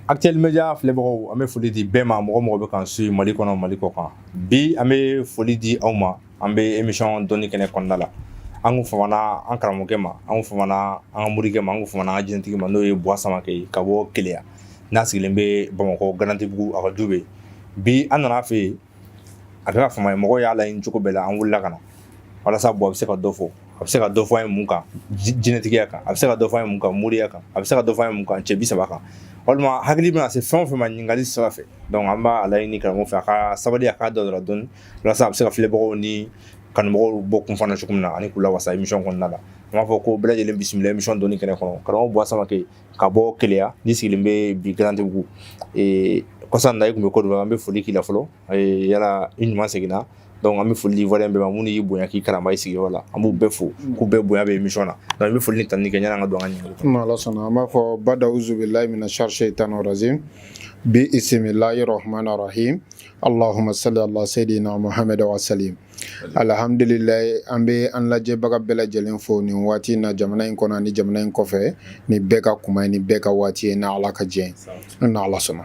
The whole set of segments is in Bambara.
Actuel Media filɛbagaw, an bɛ foli di bɛɛ ma, mɔgɔ mɔgɔ bɛ k'an suit Mali kɔnɔ, Mali kɔ kan. Bi an bɛ foli di aw ma. An bɛ émission dɔnni kɛnɛ kɔnɔna la. An kun famana an karamɔgɔkɛ ma, an kun famana an ka morikɛ ma, an kun famana an ka jinɛtigi ma, n'o ye Buwa Samakɛ ye ka bɔ Keleya, n'a sigilen bɛ Bamakɔ Garantibugu, a ka du bɛ yen. Bi an nana fɛ yen, a kɛra fama ye, mɔgɔw y'a laɲini cogo bɛɛ la, an wulila ka na walasa Buwa bɛ se ka dɔ fɔ. A bɛ se ka dɔ fɔ an ye mun kan? Jinɛtigiya kan. A bɛ se ka dɔ fɔ an ye mun kan? Moriya kan. A bɛ se ka dɔ fɔ an ye mun kan? Cɛ 30 kan. Walima hakili bɛna se fɛn o fɛn ma ɲininkali sira fɛ. Donc an b'a laɲini karamɔgɔ fɛ, a ka sabali, a k'a dɔ dɔrɔn dɔɔni, walasa a bɛ se ka filɛbagaw ni kanubagaw bɔ kun fana cogo min na, ani k'u lawasa émission kɔnɔna la. An b'a fɔ ko bɛɛ lajɛlen bisimila émission dɔnni kɛnɛ kɔnɔ. Karamɔgɔ Buwa Samakɛ ka bɔ Keleya, ni sigilen bɛ bi Garantibugu. Kɔsa in na, i tun bɛ Côte d'Ivoire. An bɛ foli k'i la fɔlɔ. Yala i ɲuman seginna. Donc an bɛ foli di Ivoirien bɛɛ ma, minnu y'i bonya k'i karama i sigiyɔrɔ la. An b'u bɛɛ fo k'u bɛɛ bonya bɛ émission na. Donc i bɛ foli ni tanuni kɛ yanni an ka don an ka ɲininkali kɔnɔ. N'Ala sɔnna, an b'a fɔ bada uzubilahi mina shari shaitani rajim bi isimilahi rahmani rahim allahumma salli ala sayyidina muhammad wa salim. Alhamdulilayi, an bɛ an lajɛbaga bɛɛ lajɛlen fo nin waati in na, jamana in kɔnɔ ani jamana in kɔfɛ, ni bɛɛ ka kuma ye, ni bɛɛ ka waati ye, n'Ala ka jɛ, n'Ala sɔnna.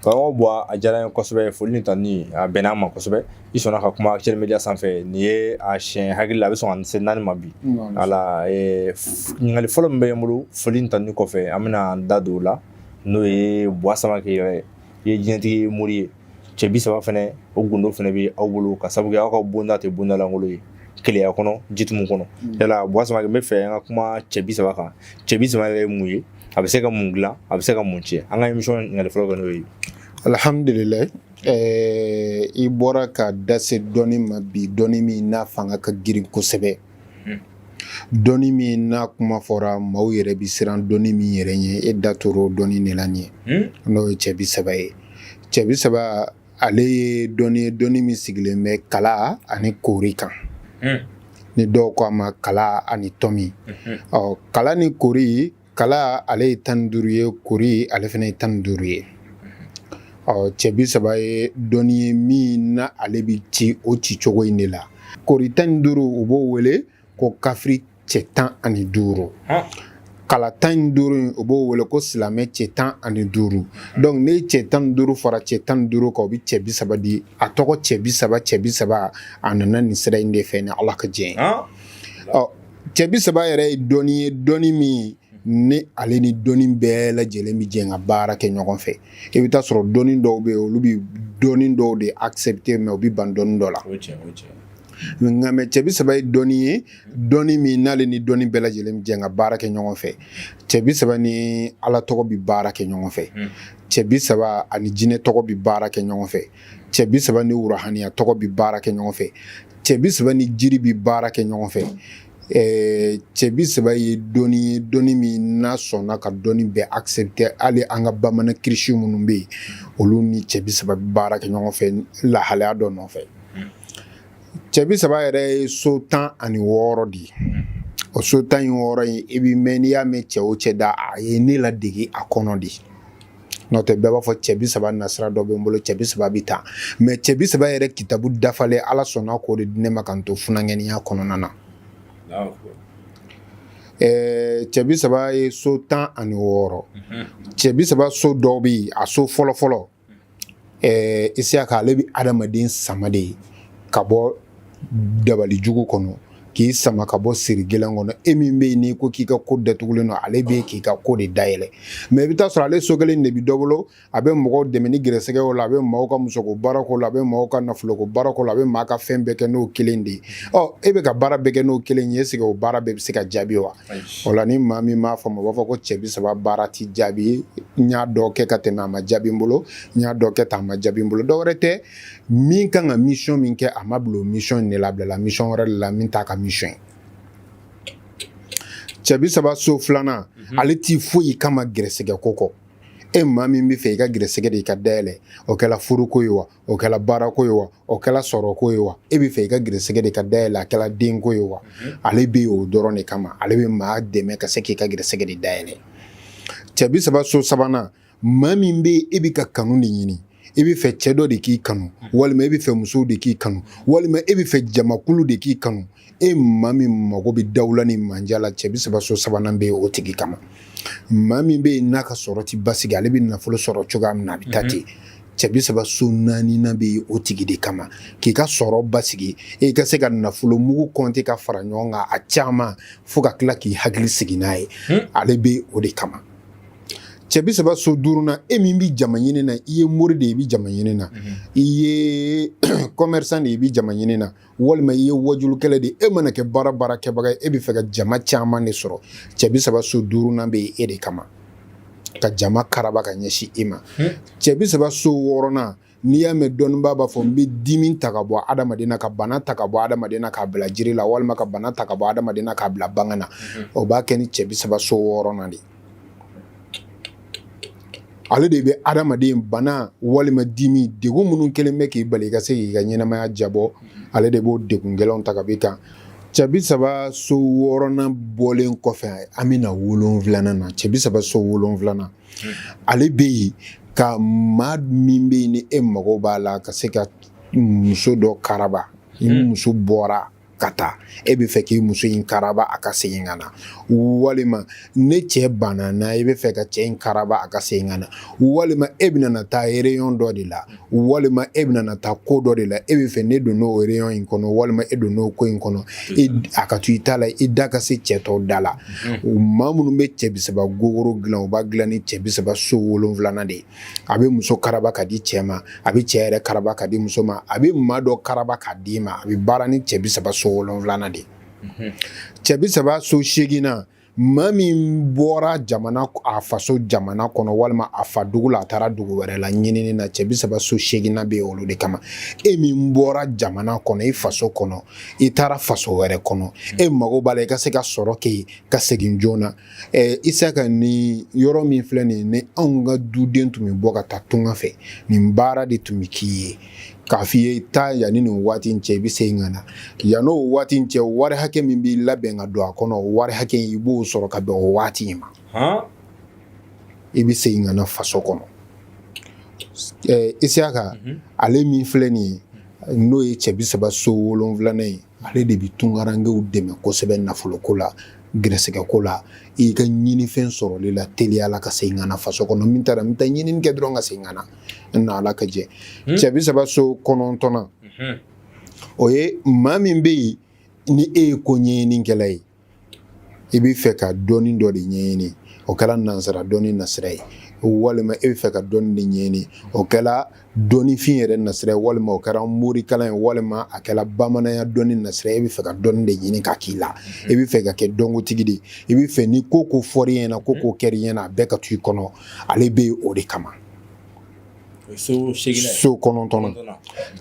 Karamɔgɔ Buwa, a diyara n ye kosɛbɛ. Foli ni tanuni a bɛnna an ma kosɛbɛ. I sɔnna ka kuma Actuel Media sanfɛ. Nin ye a siɲɛ hakili la, a bɛ sɔn ka se 4 ma bi. Wala ɲininkali fɔlɔ min bɛ n bolo, foli ni tanuni kɔfɛ, an bɛna an da don o la, n'o ye Buwa Samakɛ yɛrɛ i ye jinɛtigi, mori ye, cɛ 30 fɛnɛ, o gundo fɛnɛ bɛ aw bolo, ka sababu kɛ aw ka bonda tɛ bonda lankolon ye Keleya kɔnɔ, Jitumu kɔnɔ. Yala Buwa Samakɛ, n bɛ fɛ an ka kuma cɛ 30 kan. Cɛ 30 yɛrɛ ye mun ye? A bɛ se ka mun dilan? A bɛ se ka mun tiɲɛ? An ka émission ɲininkali fɔlɔ kɛ n'o ye. Alhamdulilayi, i bɔra ka da se dɔnni ma bi, dɔnni min n'a fanga ka girin kosɛbɛ, dɔnni min n'a kuma fɔra, maaw yɛrɛ bɛ siran dɔnni min yɛrɛ ɲɛ. E da tor'o dɔnni de la nin ye, n'o ye cɛ 30 ye. Cɛ 30, ale ye dɔnni ye, dɔnni min sigilen bɛ kala ani koori kan, ni dɔw ko a ma kala ani tɔmi. Ɔ, kala ni koori, kala ale ye 15 ye, koori ale fana ye 15 ye. Ɔ, cɛ 30 ye dɔnni ye min na ale bɛ ci o ci cogo in de la. Koori 15, u b'o wele ko kafiri cɛ 15. Kala 15 in, u b'o wele ko silamɛ cɛ 15. Donc ne cɛ 15 fara cɛ 15 kan, o bɛ cɛ 30 di. A tɔgɔ cɛ 30, cɛ 30, a nana nin sira in de fɛ, ni Ala ka jɛ. Ɔ, cɛ 30 yɛrɛ ye dɔnni ye, dɔnni min ni ale ni dɔnni bɛɛ lajɛlen bɛ jɛ ka baara kɛ ɲɔgɔn fɛ. I bɛ taa sɔrɔ dɔnni dɔw bɛ yen, olu bɛ dɔnni dɔw de accepter, mais u bɛ ban dɔnni dɔ la. Nka mais cɛ 30 ye dɔnni ye, dɔnni min n'ale ni dɔnni bɛɛ lajɛlen bɛ jɛ ka baara kɛ ɲɔgɔn fɛ. Cɛ 30 ni Ala tɔgɔ bɛ baara kɛ ɲɔgɔn fɛ. Cɛ 30 ani jinɛ tɔgɔ bɛ baara kɛ ɲɔgɔn fɛ. Cɛ 30 ni wurahaniya tɔgɔ bɛ baara kɛ ɲɔgɔn fɛ. Cɛ 30 ni jiri bɛ baara kɛ ɲɔgɔn fɛ. Cɛ 30 ye dɔnni ye, dɔnni min n'a sɔnna ka dɔnni bɛɛ accepter. Hali an ka bamanan kirisi minnu bɛ yen, olu ni cɛ 30 bɛ baara kɛ ɲɔgɔn fɛ lahalaya dɔ nɔfɛ. Cɛ 30 yɛrɛ ye so 16 de ye. O so 16 in, i bɛ mɛn, n'i y'a mɛn cɛ o cɛ da, a ye ne ladege a kɔnɔ de. N'o tɛ, bɛɛ b'a fɔ cɛ 30 nasira dɔ bɛ n bolo, cɛ 30 bɛ tan. Mais cɛ 30 yɛrɛ kitabu dafalen, Ala sɔnna k'o de di ne ma ka n to funankɛninya kɔnɔna na. Cɛ 30 ye so 16. Cɛ 30 so dɔw bɛ yen, a so fɔlɔ fɔlɔ, Isiyaka, ale bɛ adamaden sama de ka bɔ dabali jugu kɔnɔ, k'i sama ka bɔ siri gɛlɛn kɔnɔ. E min bɛ yen, n'i ko k'i ka ko datugulen don, ale bɛ yen k'i ka ko de dayɛlɛ. Mais i bɛ taa sɔrɔ ale so kelen de bɛ dɔ bolo. A bɛ mɔgɔw dɛmɛ ni gɛrɛsɛgɛw la, a bɛ maaw ka musoko baarako la, a bɛ maaw ka nafoloko baarako la, a bɛ maa ka fɛn bɛɛ kɛ n'o kelen de ye. Ɔ, e bɛ ka baara bɛɛ kɛ n'o kelen ye, est-ce que o baara bɛɛ bɛ se ka jaabi wa? O la, ni maa min m'a faamu, o b'a fɔ ko cɛ 30 baara ti jaabi. N y'a dɔ kɛ ka tɛmɛ, a ma jaabi n bolo. N y'a dɔ kɛ tan, a ma jaabi n bolo. Dɔwɛrɛ tɛ, min kan ka mission min kɛ, a ma bila o mission in de la, a bilala mission wɛrɛ de la min t'a ka mission ye. Cɛ 30 so filanan, ale ti foyi kama gɛrɛsɛgɛ ko kɔ. E maa min bɛ fɛ i ka gɛrɛsɛgɛ de i ka dayɛlɛ, o kɛla furuko ye wa, o kɛla baarako ye wa, o kɛla sɔrɔko ye wa, e bɛ fɛ i ka gɛrɛsɛgɛ de ka dayɛlɛ, a kɛla denko ye wa, ale bɛ yen o dɔrɔn de kama. Ale bɛ maa dɛmɛ ka se k'i ka gɛrɛsɛgɛ de dayɛlɛ. Cɛ 30 so sabanan, maa min bɛ yen, e bɛ ka kanu de ɲini, i bɛ fɛ cɛ dɔ de k'i kanu, walima e bɛ fɛ musow de k'i kanu, walima e bɛ fɛ jamakulu de k'i kanu, e maa min mago bɛ dawula ni manja la, cɛ bi saba so sabanan bɛ yen o tigi kama. Maa min bɛ yen n'a ka sɔrɔ ti basigi, ale bɛ nafolo sɔrɔ cogoya min na, a bɛ taa ten, cɛ bi saba so naaninan bɛ yen o tigi de kama, k'i ka sɔrɔ basigi, e ka se ka nafolo mugu kɔnte ka fara ɲɔgɔn kan a caman, fo ka tila k'i hakili sigi n'a ye, ale bɛ o de kama. Cɛ bi saba so duurunan, e min bɛ jama ɲini na, i ye mori de ye, i bɛ jama ɲini na, i ye commerçant de ye, i bɛ jama ɲini na, walima i ye wajulukɛla de ye, e mana kɛ baara baara kɛbaga ye, e bɛ fɛ ka jama caman de sɔrɔ, cɛ bi saba so duurunan bɛ yen e de kama, ka jama karaba ka ɲɛsin i ma. Cɛ bi saba so wɔɔrɔnan, n'i y'a mɛn dɔnnibaa b'a fɔ n bɛ dimi ta ka bɔ adamaden na, ka bana ta ka bɔ adamaden na k'a bila jiri la, walima ka bana ta ka bɔ adamaden na k'a bila bagan na, o b'a kɛ ni cɛ bi saba so wɔɔrɔnan de ye. Ale de bɛ adamaden bana walima dimi, degun minnu kɛlen bɛ k'i bali i ka se k'i ka ɲɛnamaya jabɔ, ale de b'o degun gɛlɛnw ta ka b'i kan. Cɛ bi saba so wɔɔrɔnan bɔlen kɔfɛ, an bɛna wolonfilanan na. Cɛ bi saba so wolonfilanan, ale bɛ yen ka maa min bɛ yen ni e mago b'a la ka se ka muso dɔ karaba, ni muso bɔra ka taa, e bɛ fɛ k'i muso in karaba a ka segin ka na, walima ne cɛ banna na, i bɛ fɛ ka cɛ in karaba a ka segin ka na, walima e bɛna na taa réunion dɔ de la, walima e bɛna na taa ko dɔ de la, e bɛ fɛ ne don n'o réunion in kɔnɔ, walima e don n'o ko in kɔnɔ, a ka to i ta la, i da ka se cɛ tɔw da la. Maa minnu bɛ cɛ bi saba gogoro dilan, u b'a dilan ni cɛ bi saba so wolonfilanan de ye. A bɛ muso karaba ka di cɛ ma, a bɛ cɛ yɛrɛ karaba ka di muso ma, a bɛ maa dɔ karaba ka di ma, a bɛ baara ni cɛ bi saba so wolonfilanan de ye. Cɛ bi saba so seeginnan, maa min bɔra jamana, a faso jamana kɔnɔ, walima a fa dugu la, a taara dugu wɛrɛ la ɲinini na, cɛ bi saba so seeginnan bɛ yen olu de kama. E min bɔra jamana kɔnɔ, i faso kɔnɔ, i taara faso wɛrɛ kɔnɔ, e mago b'a la i ka se ka sɔrɔ kɛ ka segin joona. Isaka, ni yɔrɔ min filɛ nin ye, ni anw ka duden tun bɛ bɔ ka taa tunga fɛ, nin baara de tun bɛ k'i ye k'a f'i ye taa yanni nin waati in cɛ, i bɛ segin ka na. Yan'o waati in cɛ, wari hakɛ min b'i labɛn ka don a kɔnɔ, o wari hakɛ in, i b'o sɔrɔ ka bɛn o waati in ma, i bɛ segin ka na faso kɔnɔ. Isaka, ale min filɛ nin ye, n'o ye cɛ bi saba so wolonfilanan ye, ale de bɛ tunkarankew dɛmɛ kosɛbɛ nafoloko la, gɛrɛsɛgɛko la, i ka ɲinifɛn sɔrɔli la teliya la ka segin ka na faso kɔnɔ. Min taara, n bɛ taa ɲinini kɛ dɔrɔn ka segin ka na, n ala ka jɛ. Cɛ bi saba so kɔnɔntɔnnan, o ye maa min bɛ yen ni e ye ko ɲɛɲinikɛla ye, i bɛ fɛ ka dɔnni dɔ de ɲɛɲini, o kɛra nansara dɔnni nasira ye, walima e bɛ fɛ ka dɔnni de ɲɛɲini, o kɛra dɔnnifin yɛrɛ nasira ye, walima o kɛra morikalan ye, walima a kɛra bamananya dɔnni nasira ye, e bɛ fɛ ka dɔnni de ɲini ka k'i la, e bɛ fɛ ka kɛ dɔnkotigi de ye, i bɛ fɛ ni ko ko fɔr'i ɲɛna, ko ko kɛr'i ɲɛna, a bɛɛ ka to i kɔnɔ, ale bɛ yen o de kama. So kɔnɔntɔnnan.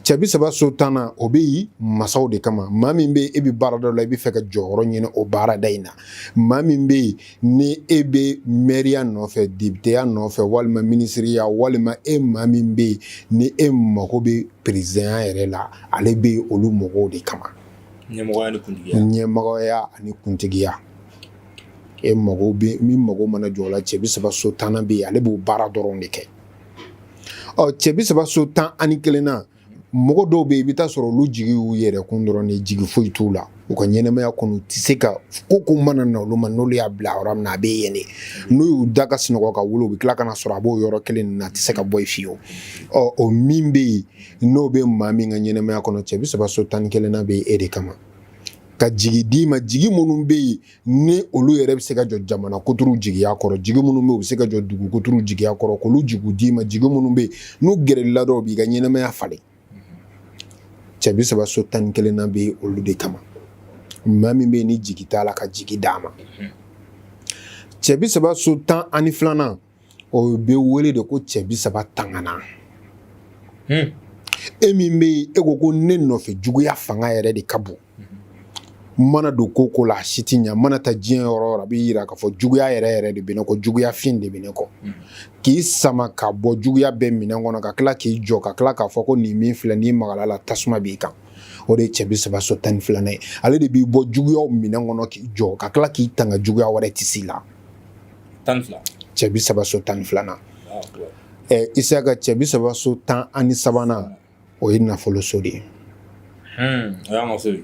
Cɛ bi saba so tannan, o bɛ yen masaw de kama. Maa min bɛ yen, e bɛ baara dɔ la, i bɛ fɛ ka jɔyɔrɔ ɲini o baarada in na, maa min bɛ yen ni e bɛ mɛriya nɔfɛ, depiteya nɔfɛ, walima minisiriya, walima e maa min bɛ yen ni e mako bɛ perezidanya yɛrɛ la, ale bɛ yen olu mɔgɔw de kama. Ɲɛmɔgɔya ani kuntigiya, e mago bɛ min, mago mana jɔ o la, cɛ bi saba so tannan bɛ yen, ale b'o baara dɔrɔn de kɛ. Ɔ, cɛ bi saba so tan ani kelennan, mɔgɔ dɔw bɛ yen, i bɛ taa sɔrɔ olu jigi y'u yɛrɛ kun dɔrɔn de, jigi foyi t'u la u ka ɲɛnamaya kɔnɔ, u tɛ se ka ko ko mana na olu ma, n'olu y'a bila yɔrɔ min na, a bɛ yen de. N'u y'u da ka sunɔgɔ ka wuli, u bɛ tila ka na sɔrɔ a b'o yɔrɔ kelen nin na, a tɛ se ka bɔ yen fiyewu. Ɔ, o min bɛ yen, n'o bɛ maa min ka ɲɛnamaya kɔnɔ, cɛ bi saba so tan ni kelennan bɛ yen e de kama, ka jigi d'i ma, jigi minnu bɛ yen ni olu yɛrɛ bɛ se ka jɔ jamana kuturu jigiya kɔrɔ, jigi minnu bɛ yen u bɛ se ka jɔ dugu kuturu jigiya kɔrɔ, k'olu jigiw d'i ma, jigi minnu bɛ yen n'u gɛrɛl'i la dɔrɔn u b'i ka ɲɛnamaya falen. Cɛ bi saba so tan ni kelennan bɛ yen olu de kama, maa min bɛ yen ni jigi t'a la, ka jigi d'a ma. Cɛ bi saba so tan ani filanan, o bɛ wele de ko cɛ bi saba tangana. E min bɛ yen, e ko ko ne nɔfɛ juguya fanga yɛrɛ de ka bon, n mana don ko ko la, a si ti ɲa, n mana taa diɲɛ yɔrɔ o yɔrɔ, a bɛ yira k'a fɔ juguya yɛrɛ yɛrɛ de bɛ ne kɔ, juguya fin de bɛ ne kɔ, k'i sama ka bɔ juguya bɛɛ minɛn kɔnɔ, ka tila k'i jɔ, ka tila k'a fɔ ko nin min filɛ, n'i magara la, tasuma b'i kan. O de ye cɛ bi saba so tan ni filanan ye. Ale de b'i bɔ juguyaw minɛn kɔnɔ k'i jɔ, ka tila k'i tanga, juguya wɛrɛ tɛ s'i la. Cɛ bi saba so tan ni filanan. Isaka, cɛ bi saba so 13nan, o ye nafolo so de ye. O y'an ka so ye.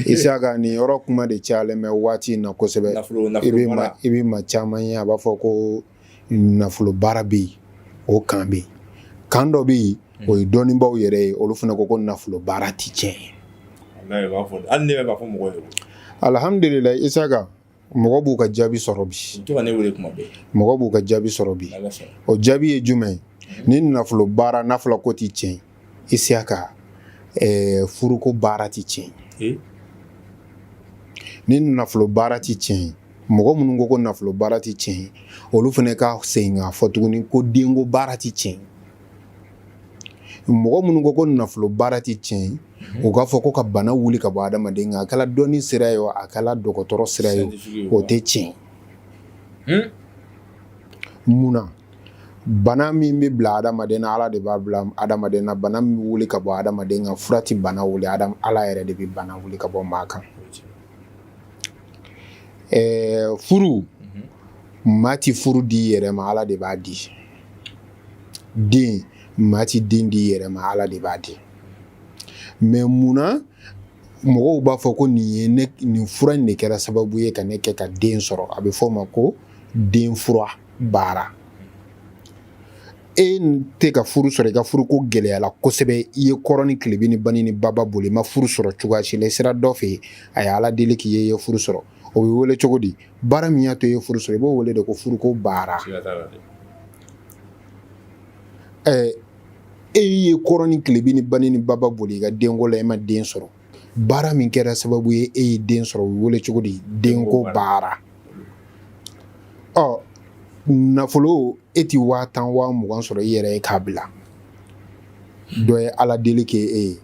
Isaka, nin yɔrɔ kuma de cayalen bɛ waati in na kosɛbɛ. I bɛ maa caman ye, a b'a fɔ ko nafolo baara bɛ yen, o kan bɛ yen. Kan dɔ bɛ yen, o ye dɔnnibaaw yɛrɛ ye, olu fana ko ko nafolo baara tɛ tiɲɛ ye. Hali ne b'a fɔ mɔgɔ ye. Alhamdulillah, Isaka, mɔgɔ b'u ka jaabi sɔrɔ bi. Mɔgɔ b'u ka jaabi sɔrɔ bi. O jaabi ye jumɛn ye? Ni nafolo baara n'a fɔra ko tɛ tiɲɛ, Isaka, furuko baara tɛ tiɲɛ. Ni nafolo baara tɛ tiɲɛ, mɔgɔ minnu ko ko nafolo baara tɛ tiɲɛ, olu fana ka segin k'a fɔ tuguni ko denko baara tɛ tiɲɛ. Mɔgɔ minnu ko ko nafolo baara tɛ tiɲɛ, u k'a fɔ ko ka bana wuli ka bɔ adamaden kan, a kɛra dɔnni sira ye o, a kɛra dɔgɔtɔrɔ sira ye o, o tɛ tiɲɛ. Mun na? Bana min bɛ bila adamaden na, Ala de b'a bila adamaden na. Bana min bɛ wuli ka bɔ adamaden kan, fura tɛ bana wuli, Ala yɛrɛ de bɛ bana wuli ka bɔ maa kan. Furu, maa tɛ furu di i yɛrɛ ma, Ala de b'a di. Den, maa tɛ den di i yɛrɛ ma, Ala de b'a di. Mais mun na mɔgɔw b'a fɔ ko nin ye ne, nin fura in de kɛra sababu ye ka ne kɛ ka den sɔrɔ? A bɛ fɔ o ma ko den fura baara. E tɛ ka furu sɔrɔ, i ka furu ko gɛlɛyala kosɛbɛ, i ye kɔrɔn ni tilebin ni bani ni baba boli, i ma furu sɔrɔ cogoya si la. I sera dɔ fɛ yen, a ye Ala deli k'i ye, i ye furu sɔrɔ. O bɛ wele cogo di? Baara min y'a to i ye furu sɔrɔ, i b'o wele de ko furuko baara. E ye kɔrɔn ni tilebin ni bani ni baba boli i ka denko la, e ma den sɔrɔ. Baara min kɛra sababu ye e ye den sɔrɔ, o bɛ wele cogo di? Denko baara. Ɔ, nafolo, e ti 10,000, 20,000 sɔrɔ i yɛrɛ ye k'a bila. Dɔ ye Ala deli kɛ e ye,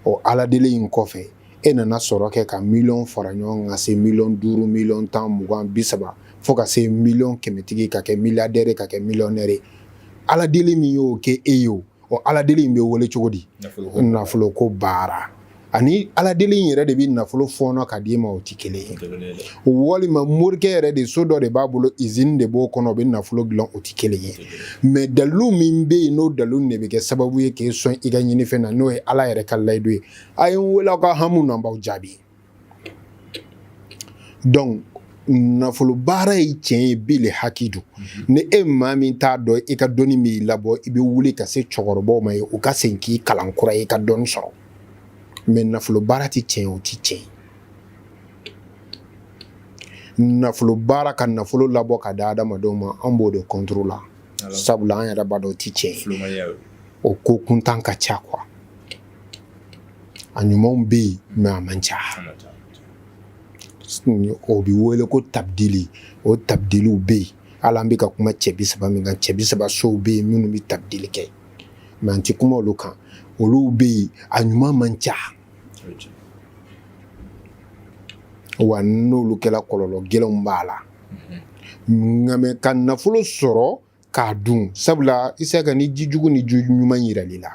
o Ala deli in kɔfɛ, e nana sɔrɔ kɛ ka miliyɔn fara ɲɔgɔn kan ka se miliyɔn 5, miliyɔn 10, 20, 30, fo ka se miliyɔn 100 tigi, ka kɛ milliardaire, ka kɛ millionnaire ye. Ala deli min y'o kɛ e ye, o Ala deli in bɛ wele cogo di? Nafolo ko baara. Ani Ala deli in yɛrɛ de bɛ nafolo fɔɔnɔ ka d'i ma, o tɛ kelen ye. Walima morikɛ yɛrɛ de, so dɔ de b'a bolo, usine de b'o kɔnɔ, o bɛ nafolo dilan, o tɛ kelen ye. Mais dalilu min bɛ yen, n'o dalilu de bɛ kɛ sababu ye k'e sɔn i ka ɲinifɛn na, n'o ye Ala yɛrɛ ka layidu ye: a ye n wele aw ka hamu na, n b'aw jaabi. Donc nafolo baara ye tiɲɛ ye, bili hakidu. Ni e maa min t'a dɔn, i ka dɔnni b'i labɔ, i bɛ wuli ka se cɛkɔrɔbaw ma ye, u ka segin k'i kalan kura ye, i ka dɔnni sɔrɔ. Mais nafolo baara tɛ tiɲɛ, o tɛ tiɲɛ. Nafolo baara, ka nafolo labɔ ka di adamadenw ma, an b'o de contre la, sabula an yɛrɛ b'a dɔn o tɛ tiɲɛ ye. O ko kuntan ka ca quoi. A ɲumanw bɛ yen, mais a man ca. O bɛ wele ko tabidili. O tabidiliw bɛ yen. Hali an bɛ ka kuma cɛ bi saba min kan, cɛ bi saba sow bɛ yen minnu bɛ tabidili kɛ, mais an tɛ kuma olu kan. Olu bɛ yen, a ɲuman man ca. Wa n'olu kɛra, kɔlɔlɔ gɛlɛnw b'a la. Nka mais ka nafolo sɔrɔ k'a dun, sabula Isaka, ni jijugu ni ji ɲuman yirali la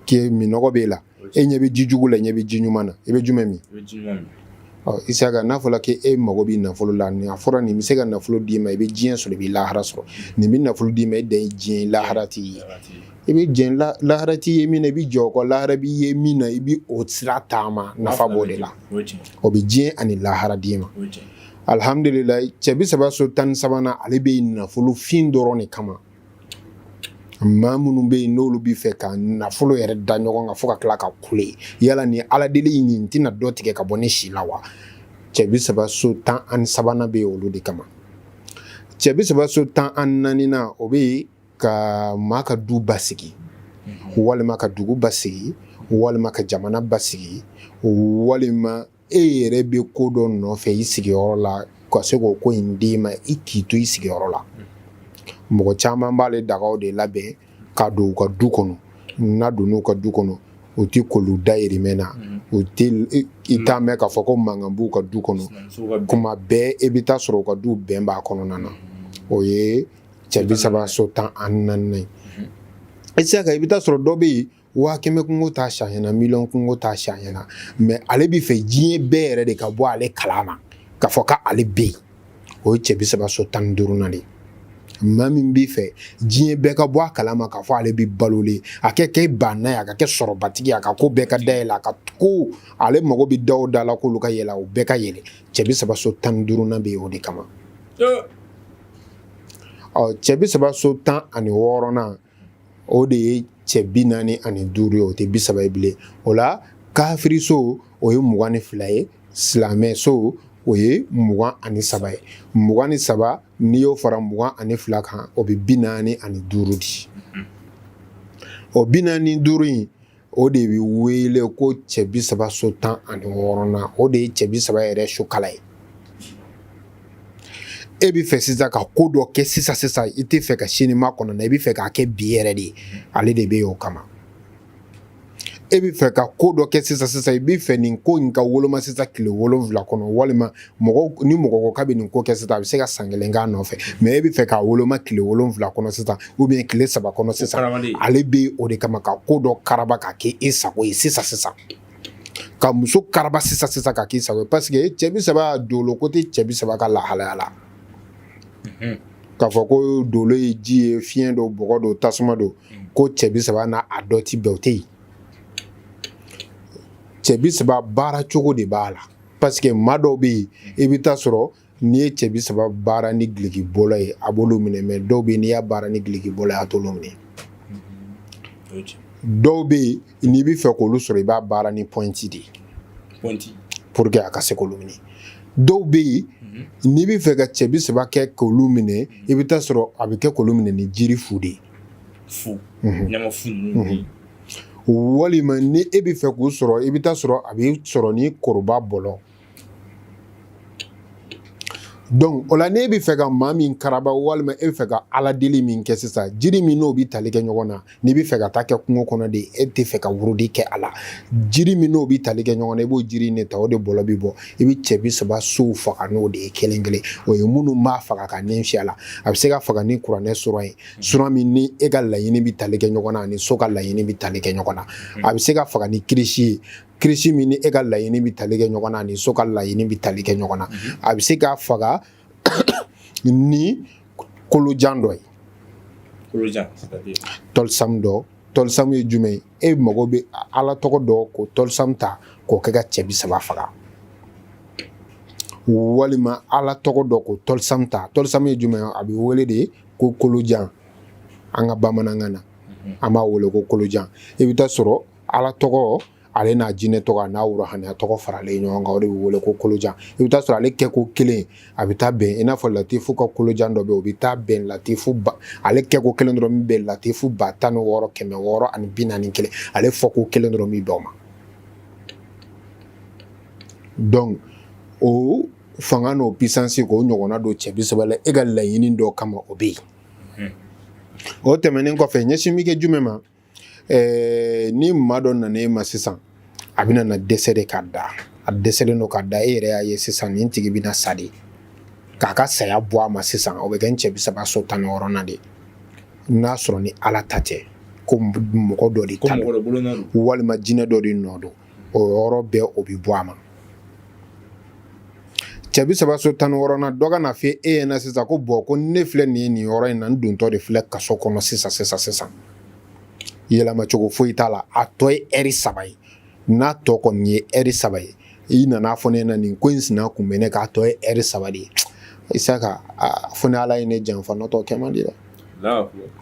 k'e minɔgɔ b'e la, e ɲɛ bɛ jijugu la, ɲɛ bɛ ji ɲuman na, i bɛ jumɛn min? Ɔ, Isaka, n'a fɔra k'e mago bɛ nafolo la, nin a fɔra nin bɛ se ka nafolo d'i ma, i bɛ diɲɛ sɔrɔ, i bɛ lahara sɔrɔ. Nin bɛ nafolo d'i ma, e dan ye diɲɛ, lahara t'i ye. I bɛ jɛn lahara t'i ye min na, i bɛ jɔ o kɔ. Lahara b'i ye min na, i bɛ o sira taama, nafa b'o de la. O bɛ diɲɛ ani lahara d'i ma. Alihamdulilayi, cɛ bi saba so 13nan, ale bɛ nafolo fin dɔrɔn de kama. Maa minnu bɛ yen, n'olu bɛ fɛ ka nafolo yɛrɛ da ɲɔgɔn kan fo ka tila ka kule, yala ni Ala deli in nin tɛna dɔ tigɛ ka bɔ ne si la wa? Cɛ bi saba so 13nan bɛ yen olu de kama. Cɛ bi saba so 14nan, o bɛ yen ka maa ka du basigi, walima ka dugu basigi, walima ka jamana basigi, walima e yɛrɛ bɛ ko dɔ nɔfɛ i sigiyɔrɔ la, ka se k'o ko in d'i ma, i k'i to i sigiyɔrɔ la. Mɔgɔ caman b'ale dagaw de labɛn ka don u ka du kɔnɔ. N'a donn'u ka du kɔnɔ, u tɛ kolu dayirimɛ na, u tɛ i t'a mɛn k'a fɔ ko mankan b'u ka du kɔnɔ. Kuma bɛɛ e bɛ taa sɔrɔ u ka du bɛn b'a kɔnɔna na. O ye cɛ bi saba so 14nan ye. Isaka, i bɛ taa sɔrɔ dɔ bɛ yen, 100,000 kungo t'a si ɲɛna, miliyɔn kungo t'a si ɲɛna, mais ale bɛ fɛ diɲɛ bɛɛ yɛrɛ de ka bɔ ale kalama k'a fɔ k'ale bɛ yen. O ye cɛ bi saba so 15nan de ye. Maa min b'i fɛ diɲɛ bɛɛ ka bɔ a kalama k'a fɔ ale bɛ balolen, a kɛ kɛ banna ye, a ka kɛ sɔrɔbatigi, a ka ko bɛɛ ka dayɛlɛ, a ka ko ale mago bɛ da o da la k'olu ka yɛlɛ, o bɛɛ ka yɛlɛ. Cɛ bi saba so 15nan bɛ yen o de kama. Ɔ, cɛ bi saba so 16nan, o de ye cɛ 45 ye, o tɛ 30 ye bilen. O la kafiriso, o ye 22 ye, silamɛso, o ye 23 ye. 23, n'i y'o fara 22 kan, o bɛ 45 di. O 45 in, o de bɛ wele ko cɛ bi saba so 16nan. O de ye cɛ bi saba yɛrɛ sokala ye. E bɛ fɛ sisan ka ko dɔ kɛ sisan sisan, i tɛ fɛ ka sini makɔnɔ na, i bɛ fɛ k'a kɛ bi yɛrɛ de ye, ale de bɛ yen o kama. E bɛ fɛ ka ko dɔ kɛ sisan sisan, i bɛ fɛ nin ko in ka woloma sisan tile 7 kɔnɔ, walima mɔgɔ ni mɔgɔ ko k'a bɛ nin ko kɛ sisan, a bɛ se ka san kelen k'a nɔfɛ, mais e bɛ fɛ k'a woloma tile 7 kɔnɔ sisan, ou bien tile 3 kɔnɔ sisan, ale bɛ o de kama, ka ko dɔ karaba ka kɛ e sago ye sisan sisan, ka muso karaba sisan sisan ka k'i sago ye. Parce que cɛ bi saba dolo ko tɛ cɛ bi saba ka lahalaya la k'a fɔ ko dolo ye ji ye, fiɲɛ don, bɔgɔ don, tasuma don, ko cɛ bi saba n'a a dɔ ti bɛn, o tɛ yen. Cɛ bi saba baara cogo de b'a la, parce que maa dɔw bɛ yen, i bɛ taa sɔrɔ n'i ye cɛ bi saba baara ni giliki bɔlɔ ye, a b'olu minɛ, mais dɔw bɛ yen, n'i y'a baara ni giliki bɔlɔ ye, a t'olu minɛ. Dɔw bɛ yen, n'i bɛ fɛ k'olu sɔrɔ, i b'a baara ni pointe de ye pour que a ka se k'olu minɛ. Dɔw bɛ yen, n'i bɛ fɛ ka cɛ bi saba kɛ k'olu minɛ, i bɛ taa sɔrɔ a bɛ kɛ k'olu minɛ ni jiri fu de ye. Fu, ɲama fu ninnu. Walima ni e bɛ fɛ k'u sɔrɔ, i bɛ taa sɔrɔ a bɛ sɔrɔ ni koroba bɔlɔ. Donc o la, n'e bɛ fɛ ka maa min karaba, walima e bɛ fɛ ka ala deli min kɛ sisan, jiri min n'o bɛ tali kɛ ɲɔgɔn na, n'i bɛ fɛ ka taa kɛ kungo kɔnɔ de, e tɛ fɛ ka wurudi kɛ a la, jiri min n'o bɛ tali kɛ ɲɔgɔn na, i b'o jiri in de ta, o de bɔlɔ bɛ bɔ, i bɛ cɛ bi saba sow faga n'o de ye kelen kelen. O ye minnu b'a faga ka nɛn fiyɛ a la. A bɛ se ka faga ni kuranɛ sura ye, sura min ni e ka laɲini bɛ tali kɛ ɲɔgɔn na ani so ka laɲini bɛ tali kɛ ɲɔgɔn na. A bɛ se ka faga ni kirisi ye, kirisi min ni e ka laɲini bɛ tali kɛ ɲɔgɔn na ani so ka laɲini bɛ tali kɛ ɲɔgɔn na. A bɛ se k'a faga ni kolojan dɔ ye, tɔlisamu dɔ. Tɔlisamu ye jumɛn ye? E mago bɛ ala tɔgɔ dɔ, k'o tɔlisamu ta k'o kɛ ka cɛ bi saba faga, walima ala tɔgɔ dɔ, k'o tɔlisamu ta. Tɔlisamu ye jumɛn ye? A bɛ wele de ko kolojan an ka bamanankan na, an b'a wele ko kolojan. I bɛ taa sɔrɔ ala tɔgɔ, ale n'a jinɛ tɔgɔ, a n'a ruhaniya tɔgɔ faralen ɲɔgɔn kan, o de bɛ wele ko kolojan. I bɛ taa sɔrɔ ale kɛko kelen, a bɛ taa bɛn i n'a fɔ latifu ka kolojan dɔ bɛ yen, o bɛ taa bɛn latifu ba, ale kɛko kelen dɔrɔn min bɛn latifu 16641, ale fɔko kelen dɔrɔn min bɛn o ma. Donc o fanga n'o puissance, k'o ɲɔgɔnna don cɛ bi saba la e ka laɲini dɔ kama, o bɛ yen. O tɛmɛnen kɔfɛ, ɲɛsin bɛ kɛ jumɛn ma? Ni maa dɔ nana e ma sisan, a bɛna na dɛsɛ de ka da, a dɛsɛlen don ka da, e yɛrɛ y'a ye sisan nin tigi bɛna sa de, k'a ka saya bɔ a ma sisan, o bɛ kɛ n cɛ bi saba so 16nan de. N'a sɔrɔ ni ala ta tɛ, ko mɔgɔ dɔ de ta don, walima jinɛ dɔ de nɔ don, o yɔrɔ bɛɛ o bɛ bɔ a ma. Cɛ bi saba so 16nan, dɔ ka na fɔ e ɲɛna sisan ko bon, ko ne filɛ nin ye nin yɔrɔ in na, n dontɔ de filɛ kaso kɔnɔ sisan sisan sisan, yɛlɛmacogo foyi t'a la, a tɔ ye ɛri 3 ye. N'a tɔ kɔni ye ɛri 3 ye, i nana fɔ ne ɲɛna nin ko in sina kun bɛ ne k'a tɔ ye ɛri 3 de ye, Isaka, fo ni ala ye ne janfa, n'o tɛ o kɛ man di dɛ,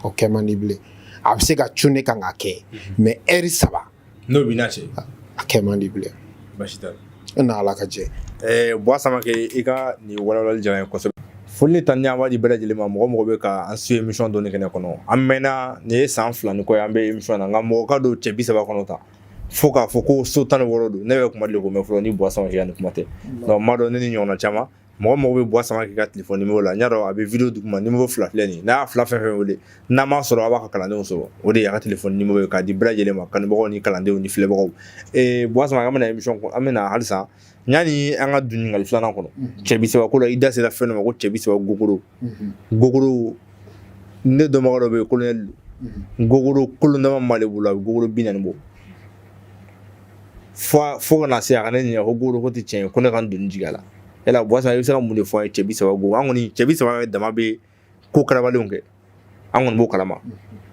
o kɛ man di bilen. A bɛ se ka cun ne kan ka kɛ, mais ɛri 3 n'o b'i n'a cɛ, a kɛ man di bilen. Baasi t'a la. E n'Ala ka jɛ. Buwa Samakɛ, i ka nin walawalali diyara n ye kosɛbɛ. Foli ni tanuni an b'a di bɛɛ lajɛlen ma, mɔgɔ mɔgɔ bɛ ka an suit émission dɔnni kɛnɛ kɔnɔ. An mɛnna, nin ye san 2 ni kɔ ye an bɛ émission na, nka mɔgɔ ka don cɛ bi saba kɔnɔ tan fo k'a fɔ ko so 16 don, ne yɛrɛ kuma deli k'o mɛn fɔlɔ ni Buwa Samakɛ ka nin kuma tɛ. Donc n b'a dɔn ne ni ɲɔgɔnna caman, mɔgɔ mɔgɔ bɛ Buwa Samakɛ ka téléphone numéro la, n y'a dɔn a bɛ vidéo duguma, numéro 2 filɛ nin ye, n'a y'a fila fɛn fɛn wele, n'a m'a sɔrɔ, a b'a ka kalandenw sɔrɔ. O de y'a ka téléphone numéro ye k'a di bɛɛ lajɛlen ma, kanubagaw ni kalandenw ni filɛbagaw. Buwa Samakɛ, an bɛna émission an bɛna halisa yanni an ka don ɲininkali filanan kɔnɔ. Cɛ bi saba ko la, i da sera fɛn dɔ ma ko cɛ bi saba gogoro. Gogoro, ne dɔnbaga dɔ bɛ yen, colonel don, gogoro kolon dama min b'ale bolo, a bɛ gogoro 40 bɔ. Fo ka na se a ka ne ɲininka ko gogoro ko tɛ tiɲɛ ye, ko ne ka n doni jigin a la. Yala Buwa Samakɛ, i bɛ se ka mun de fɔ an ye cɛ bi saba gogoro? An kɔni cɛ bi saba dama bɛ ko karabalenw kɛ, an kɔni b'o kalama.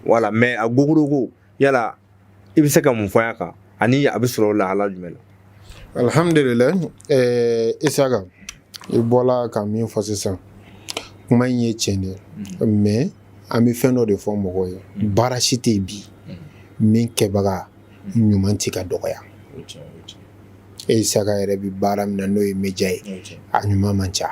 Wala, mais a gogoro ko, yala i bɛ se ka mun fɔ an kan, ani a bɛ sɔrɔ lahala jumɛn la? Alhamdulillah, Isaka, i bɔla ka min fɔ sisan, kuma in ye tiɲɛ de, mais an bɛ fɛn dɔ de fɔ mɔgɔw ye. Baara si tɛ yen bi min kɛbaga ɲuman tɛ ka dɔgɔya. E Isaka yɛrɛ bɛ baara min na, n'o ye média ye, a ɲuman man ca.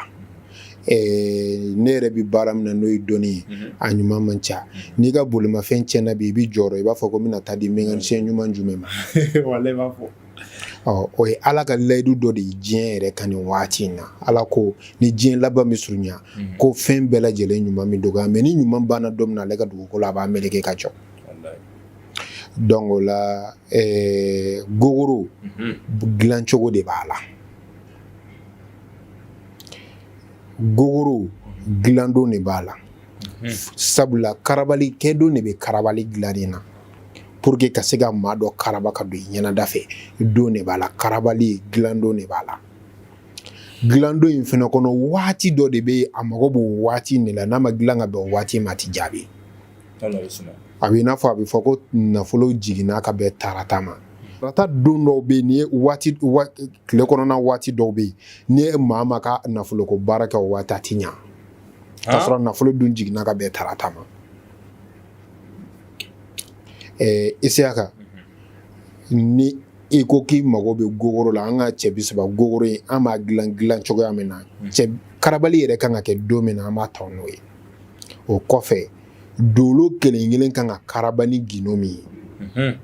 Ne yɛrɛ bɛ baara min na, n'o ye dɔnni ye, a ɲuman man ca. N'i ka bolimafɛn tiɲɛna bi, i bɛ jɔrɔ, i b'a fɔ ko n bɛna taa di mécanicien ɲuman jumɛn ma? Ɔ, o ye Ala ka layidu dɔ de ye diɲɛ yɛrɛ kan nin waati in na. Ala ko ni diɲɛ laban bɛ surunya, ko fɛn bɛɛ lajɛlen ɲuman bɛ dɔgɔya, mais ni ɲuman banna don min na, ale ka dugukolo a b'a meleke ka jɔ. Donc o la, gogoro dilancogo de b'a la, gogoro dilandon de b'a la, sabula karabali kɛdon de bɛ karabali dilanni na pour que ka se ka maa dɔ karaba ka don i ɲɛnada fɛ. Don de b'a la, karabali dilandon de b'a la. Dilandon in fana kɔnɔ, waati dɔ de bɛ yen, a mago b'o waati de la. N'a ma dilan ka bɛn o waati ma, a ti jaabi. A bɛ i n'a fɔ a bɛ fɔ ko nafolo jiginna ka bɛn tarata ma. Tarata don dɔw bɛ yen, n'i ye waati tile kɔnɔna waati dɔw bɛ yen, n'i ye maa ma ka nafoloko baara kɛ o waati, a ti ɲa, k'a sɔrɔ nafolo dun jiginna ka bɛn tarata ma. Isiyaka, ni i ko k'i mago bɛ gogoro la, an ka cɛ bi saba gogoro in, an b'a dilan dilan cogoya min na, cɛ karabali yɛrɛ kan ka kɛ don min na, an b'a ta n'o ye. O kɔfɛ, dolo kelen kelen kan ka karaba ni gindo min ye,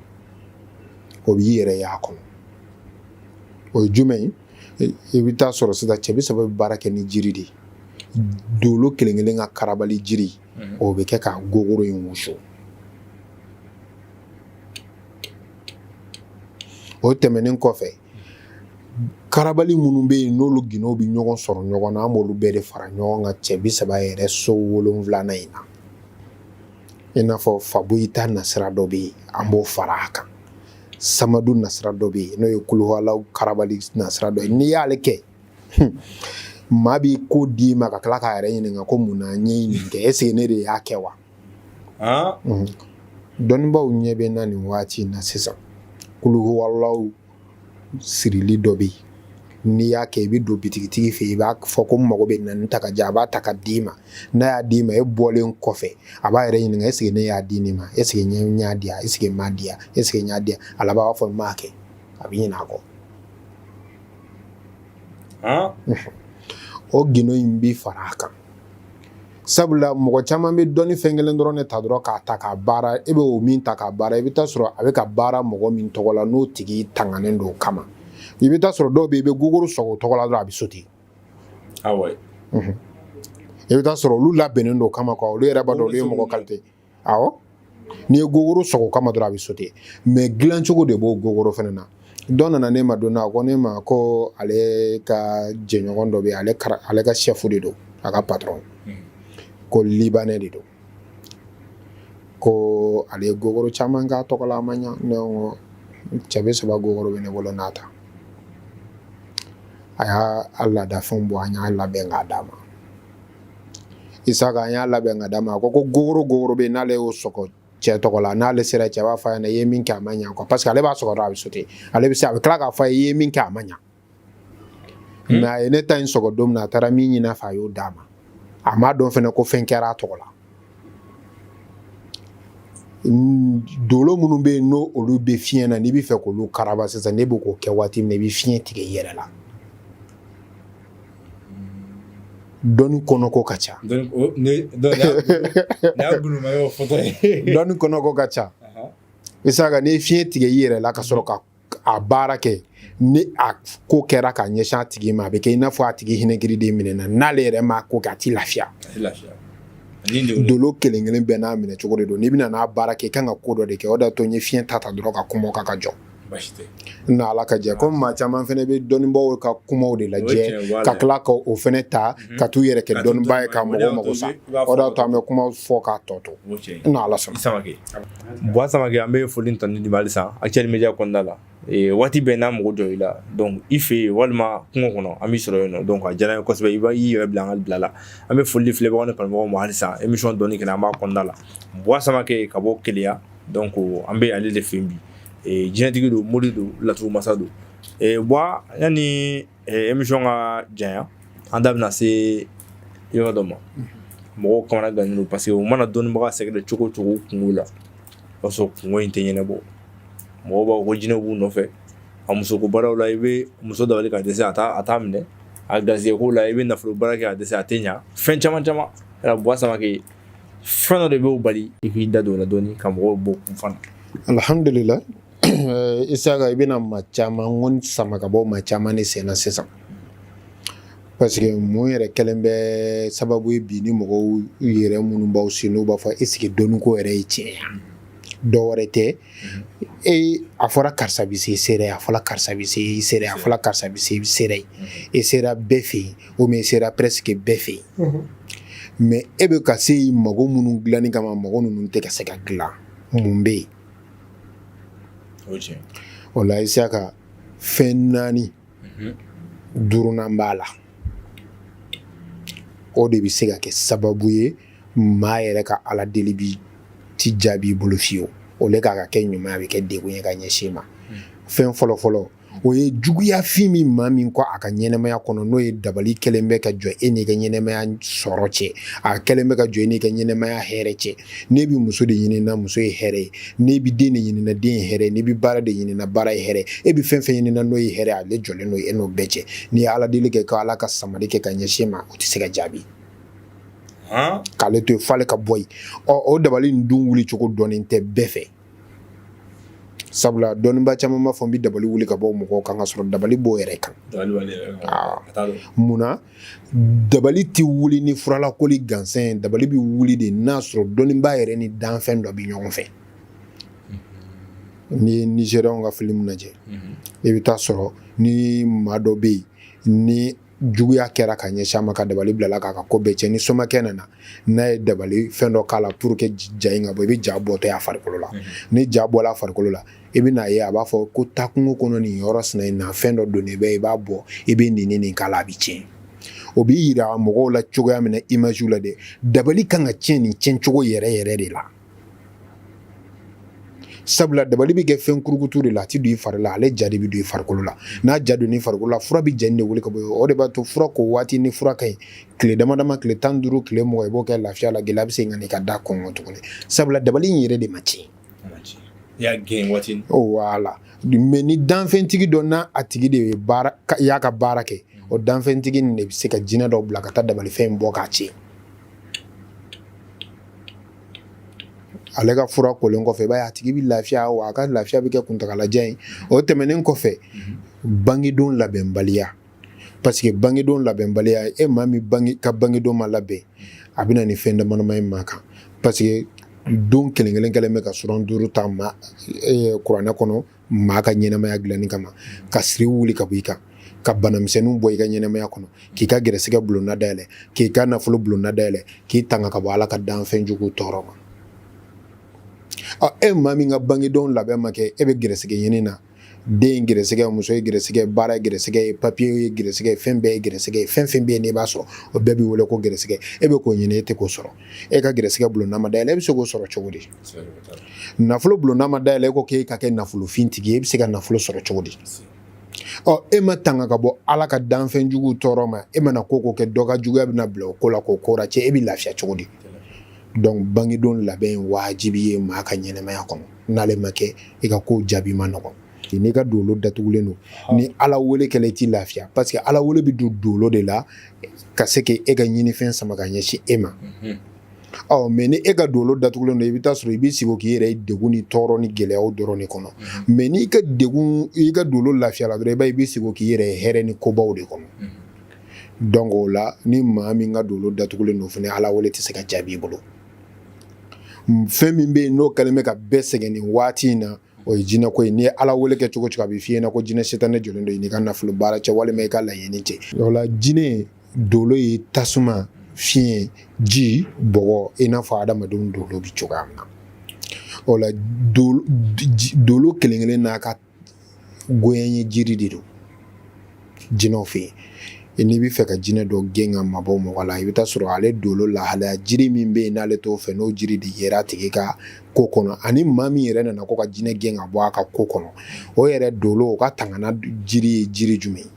o b'i yɛrɛ y'a kɔnɔ. O ye jumɛn ye? I bɛ taa sɔrɔ sisan, cɛ bi saba bɛ baara kɛ ni jiri de ye. Dolo kelen kelen ka karabali jiri, o bɛ kɛ ka gogoro in wusu. O tɛmɛnen kɔfɛ, karabali minnu bɛ yen, n'olu gindow bɛ ɲɔgɔn sɔrɔ ɲɔgɔn na, an b'olu bɛɛ de fara ɲɔgɔn kan cɛ bi saba yɛrɛ so 7nan in na. I n'a fɔ Faboyi ta nasira dɔ bɛ yen, an b'o fara a kan. Samadu nasira dɔ bɛ yen, n'o ye kuluhalaw karabali nasira dɔ ye. N'i y'ale kɛ, maa b'i ko d'i ma ka tila k'a yɛrɛ ɲininka ko mun na n ye nin kɛ, est-ce que ne de y'a kɛ wa? Dɔnnibaaw ɲɛ bɛ na nin waati in na sisan, kuluhalaw sirili dɔ bɛ yen, n'i y'a kɛ, i bɛ don bitigitigi fɛ, i b'a fɔ ko n mago bɛ na nin ta ka di, a b'a ta ka d'i ma. N'a y'a d'i ma, e bɔlen kɔfɛ, a b'a yɛrɛ ɲininka, est-ce que ne y'a di nin ma, est-ce que n y'a di yan, est-ce que n m'a di yan, est-ce que n y'a di yan? A laban b'a fɔ n m'a kɛ, a bɛ ɲinɛ a kɔ. O gindo in bi fara a kan, sabula mɔgɔ caman bɛ dɔnni fɛn kelen dɔrɔn de ta dɔrɔn k'a ta k'a baara. E bɛ o min ta k'a baara, i bɛ taa sɔrɔ a bɛ ka baara mɔgɔ min tɔgɔ la, n'o tigi tanganen don o kama. I bɛ taa sɔrɔ dɔw bɛ yen, i bɛ gogoro sɔgɔ o tɔgɔ la dɔrɔn, a bɛ sauter. I bɛ taa sɔrɔ olu labɛnnen don o kama quoi, olu yɛrɛ b'a dɔn olu ye mɔgɔ qualité. Awɔ, n'i ye gogoro sɔgɔ o kama dɔrɔn, a bɛ sauter. Mais dilancogo de b'o gogoro fana na. Dɔ nana ne ma don dɔ, a ko ne ma ko ale ka jɛɲɔgɔn dɔ bɛ yen, ale ka chef de don, a ka patron, ko libanais de don, ko ale ye gogoro caman k'a tɔgɔ la, a ma ɲa. Ne ko cɛ bi saba gogoro bɛ ne bolo, n'a ta a y'a laadafɛnw bɔ, an y'a labɛn k'a d'a ma. Isaka, an y'a labɛn k'a d'a ma. A ko ko gogoro gogoro bɛ yen, n'ale y'o sɔgɔ cɛ tɔgɔ la, n'ale sera, cɛ b'a fɔ a ɲɛna i ye min kɛ, a ma ɲa quoi, parce que ale b'a sɔgɔ dɔrɔn, a bɛ sauter. Ale bɛ se, a bɛ tila k'a fɔ a ye i ye min kɛ, a ma ɲa. Mais a ye ne ta in sɔgɔ don min na, a taara min ɲini a fɛ, a y'o d'a ma. A m'a dɔn fɛnɛ ko fɛn kɛra a tɔgɔ la. Dolo minnu bɛ yen, n'o olu bɛ fiɲɛ na, n'i bɛ fɛ k'olu karaba sisan, n'e bɛ k'o kɛ waati min na, i bɛ fiɲɛ tigɛ i yɛrɛ la. Dɔnni kɔnɔko ka ca. Dɔnni kɔnɔko ka ca. Isaka, n'i ye fiɲɛ tigɛ i yɛrɛ la ka sɔrɔ ka a baara kɛ, ni a ko kɛra ka ɲɛsin a tigi ma, a bɛ kɛ i n'a fɔ a tigi hinɛkiriden minɛna. N'ale yɛrɛ ma ko kɛ, a ti lafiya. Dolo kelen kelen bɛɛ n'a minɛ cogo de don. N'i bɛna n'a baara kɛ, i kan ka ko dɔ de kɛ. O de y'a to n ye fiɲɛ ta dɔrɔn ka kuma kan ka jɔ. N'Ala ka jɛ, ko maa caman fana bɛ dɔnnibaaw ka kumaw de lajɛ ka tila ka o fana ta ka t'u yɛrɛ kɛ dɔnnibaa ye ka mɔgɔw mago sa. O de y'a to an bɛ kuma fɔ k'a tɔ to, n'Ala sɔnna. Buwa Samakɛ, an bɛ foli tanu d'i ma halisa Actuel Media kɔnɔna la. Waati bɛɛ n'an mago jɔ i la, donc i fɛ yen walima kungo kɔnɔ, an b'i sɔrɔ yen nɔ. Donc a diyara an ye kosɛbɛ, i b'i yɛrɛ bila an ka bila la. An bɛ foli di filɛbagaw ni kanubagaw ma halisa. Émission dɔnni kɛnɛ, an b'a kɔnɔna la. Buwa Samakɛ ka bɔ Keleya, donc an bɛ ale de fɛ yen bi. Jinɛtigi don, mori don, laturu masa don. Buwa, yanni émission ka janya, an da bɛna se yɔrɔ dɔ ma. Mɔgɔw kamana gannen don parce que u mana dɔnnibaga sɛgɛrɛ cogo o cogo kungo la, o b'a sɔrɔ kungo in tɛ ɲɛnabɔ. Mɔgɔw b'a fɔ ko jinɛw b'u nɔfɛ. A musoko baaraw la, i bɛ muso dabali ka dɛsɛ, a t'a minɛ. A garisɛgɛ ko la, i bɛ nafolo baara kɛ, a dɛsɛ, a tɛ ɲa. Fɛn caman caman. Buwa Samakɛ, fɛn dɔ de b'o bali, i k'i da don o la dɔɔni ka mɔgɔw bɔ kun fana. Alhamdulillah, Isaka, i bɛna maa caman ŋɔni sama ka bɔ maa caman de sen na sisan, parce que mun yɛrɛ kɛlen bɛ sababu ye bi ni mɔgɔw yɛrɛ minnu b'aw sen, n'u b'a fɔ est ce que dɔnniko yɛrɛ ye tiɲɛ ye? Dɔ wɛrɛ tɛ e, a fɔra karisa bɛ se sera ye, a fɔra karisa bɛ se sera ye, a fɔra karisa bɛ se sera ye, e sera bɛɛ fɛ yen, ou bien e sera presque bɛɛ fɛ yen, mais e bɛ ka se mago minnu dilanni kama, mago ninnu tɛ ka se ka dilan. Mun bɛ yen? O la, Isaka, fɛn naani duurunan b'a la, o de bɛ se ka kɛ sababu ye maa yɛrɛ ka Ala deli bi ti jaabi i bolo fiyewu. O le k'a ka kɛ ɲuman ye, a bɛ kɛ degun ye ka ɲɛsin ma. Fɛn fɔlɔfɔlɔ, o ye juguyafin min maa min kɔ a ka ɲɛnɛmaya kɔnɔ, n'o ye dabali kɛlen bɛ ka jɔ e n'i ka ɲɛnɛmaya sɔrɔ cɛ, a kɛlen bɛ ka jɔ e n'i ka ɲɛnɛmaya hɛrɛ cɛ. N'e bɛ muso de ɲini na, muso ye hɛrɛ ye. N'e bɛ den de ɲini na, den ye hɛrɛ ye. N'i bɛ baara de ɲini na, baara ye hɛrɛ ye. E bɛ fɛn fɛn ɲini na, n'o ye hɛrɛ ye, ale jɔlen don e n'o bɛɛ cɛ. N'i ye Ala deli kɛ ko Ala ka samali kɛ ka ɲɛsin ma, o tɛ se ka jaabi. K'ale to yen f'ale ka bɔ yen. Ɔ, o dabali in dun wuli cogo dɔnnen tɛ bɛɛ fɛ, sabula dɔnniba caman b'a fɔ n bɛ dabali wuli ka bɔ mɔgɔw kan, ka sɔrɔ dabali b'o yɛrɛ kan. Munna dabali tɛ wuli ni furalakoli gansan ye? Dabali bɛ wuli de n'a sɔrɔ dɔnniba yɛrɛ ni danfɛn dɔ bɛ ɲɔgɔn fɛ. N'i ye Nigérianw ka film lajɛ, i bɛ taa sɔrɔ ni maa dɔ bɛ yen, ni juguya kɛra ka ɲɛsin a ma, ka dabali bilala k'a ka ko bɛɛ cɛn, ni somakɛ nana n'a ye dabali fɛn dɔ k'a la pour que ja in ka bɔ, i bɛ ja bɔtɔ a farikolo la. Ni ja bɔla a farikolo la, i bɛ n'a ye a b'a fɔ ko taa kungo kɔnɔ, nin yɔrɔ sina in na, fɛn dɔ donnen bɛ, i b'a bɔ, i bɛ nin nin k'a la, a bɛ tiɲɛ. O b'i yira mɔgɔw la cogoya min na image la dɛ, dabali kan ka tiɲɛ nin tiɲɛ cogo yɛrɛ yɛrɛ de la, sabula dabali bɛ kɛ fɛn kurukutu de la, a tɛ don i fari la, ale ja de bɛ don i farikolo la. N'a ja don i farikolo la, fura bɛ ja in de wuli ka bɔ yen. O de b'a to fura ko waati ni fura ka ɲi, tile dama dama, tile 15, tile 20, i b'o kɛ lafiya la. Gɛlɛya bɛ se ka n'i ka da kɔngɔ tuguni, sabula dabali in yɛrɛ de ma tiɲɛ. I y'a gɛn waati. Voilà, mais ni danfɛntigi dɔ n'a a tigi de ye baara, y'a ka baara kɛ, o danfɛntigi nin de bɛ se ka jinɛ dɔ bila ka taa dabalifɛn in bɔ k'a tiɲɛ. Ale ka fura kolen kɔfɛ, i b'a ye a tigi bɛ lafiya, wa a ka lafiya bɛ kɛ kuntagalajan ye. O tɛmɛnen kɔfɛ, bangedon labɛnbaliya, parce que bangedon labɛnbaliya, e maa min bange ka bangedon ma labɛn, a bɛ na ni fɛn dama dama ye maa kan, parce que don kelen kelen kɛlen bɛ ka suran duuru ta ma kuranɛ kɔnɔ maa ka ɲɛnamaya dilanni kama, ka siri wuli ka bɔ i kan, ka banamisɛnninw bɔ i ka ɲɛnamaya kɔnɔ, k'i ka gɛrɛsɛgɛ bulonda dayɛlɛ, k'i ka nafolo bulonda dayɛlɛ, k'i tanga ka bɔ Ala ka danfɛn jugu tɔɔrɔ ma. Ɔ, e maa min ka bangedon labɛn ma kɛ, e bɛ gɛrɛsɛgɛ ɲini na, den ye gɛrɛsɛgɛ, muso ye gɛrɛsɛgɛ, baara ye gɛrɛsɛgɛ ye, papiye ye gɛrɛsɛgɛ, fɛn bɛɛ ye gɛrɛsɛgɛ ye, fɛn fɛn bɛ yen n'i b'a sɔrɔ, o bɛɛ b'i wele ko gɛrɛsɛgɛ. E bɛ k'o ɲini, e tɛ k'o sɔrɔ. E ka gɛrɛsɛgɛ bulonda ma dayɛlɛ, e bɛ se k'o sɔrɔ cogo di? Nafolo bulonda ma dayɛlɛ, e ko k'e ka kɛ nafolofin tigi ye, e bɛ se ka nafolo sɔrɔ cogo di? Ɔ, e ma tanga ka bɔ Ala ka danfɛn jugu tɔɔrɔ ma, e mana ko ko kɛ, dɔ ka juguya bɛna bila o ko la k'o ko cɛ, e bɛ lafiya cogo di? Donc bangedon labɛn ye wajibi ye maa ka ɲɛnamaya kɔnɔ. N'ale ma kɛ, i ka ko jaabi ma nɔgɔn. N'i ka dolo datugulen don, ni Ala wele kɛlɛ, i t'i lafiya, parce que Ala wele bɛ don dolo de la ka se k' e ka ɲinifɛn sama ka ɲɛsin e ma. Ɔ, mais ni e ka dolo datugulen don, i bɛ taa sɔrɔ i bɛ sigi k'i yɛrɛ degun ni tɔɔrɔ ni gɛlɛyaw dɔrɔn de kɔnɔ. Mais n'i ka degun, i ka dolo lafiyala dɔrɔn, i b'a ye i bɛ sigi k'i yɛrɛ hɛrɛ ni kobaw de kɔnɔ. Donc o la, ni maa min ka dolo datugulen don fana, Ala wele tɛ se ka jaabi i bolo. Fɛn min bɛ yen n'o kɛlen bɛ ka bɛɛ sɛgɛn nin waati in na, O ye jinɛ ko ye. N'i ye Ala wele kɛ cogo cogo, a bɛ f'i ɲɛna ko jinɛ sitanɛ jɔlen don i n'i ka nafolo baara cɛ walima i ka laɲini cɛ. O la jinɛ dolo ye tasuma, fiɲɛ, ji, bɔgɔ, i n'a fɔ adamadenw dolo bɛ cogoya min na. O la dolo kelen kelen n'a ka goyanye jiri de don jinɛw fɛ yen. N'i bɛ fɛ ka jinɛ dɔ gɛn ka mabɔ mɔgɔ la, i bɛ taa sɔrɔ ale dolo lahalaya jiri min bɛ yen n'ale t'o fɛ, n'o jiri de yera a tigi ka ko kɔnɔ, ani maa min yɛrɛ nana ko ka jinɛ gɛn ka bɔ a ka ko kɔnɔ, o yɛrɛ dolo, o ka tangana jiri ye jiri jumɛn ye?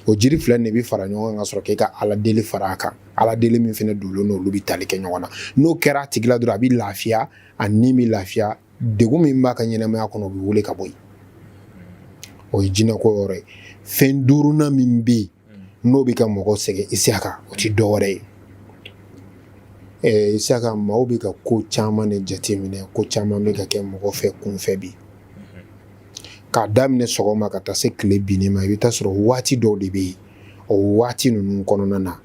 O jiri fila de bɛ fara ɲɔgɔn kan ka sɔrɔ k'e ka Ala deli fara a kan. Ala deli min fana dolo n'olu bɛ tali kɛ ɲɔgɔn na, n'o kɛra a tigi la dɔrɔn, a bɛ lafiya, a ni bɛ lafiya, degun min b'a ka ɲɛnamaya kɔnɔ, o bɛ wuli ka bɔ yen. O ye jinɛko yɔrɔ ye. Fɛn duurunan min bɛ yen n'o bɛ ka mɔgɔ sɛgɛn, Isiyaka, o tɛ dɔ wɛrɛ ye. Isiyaka, maaw bɛ ka ko caman de jateminɛ, ko caman bɛ ka kɛ mɔgɔ fɛ kunfɛ bi. K'a daminɛ sɔgɔma ka taa se tile binni ma, i bɛ taa sɔrɔ waati dɔw de bɛ yen, o waati ninnu kɔnɔna na,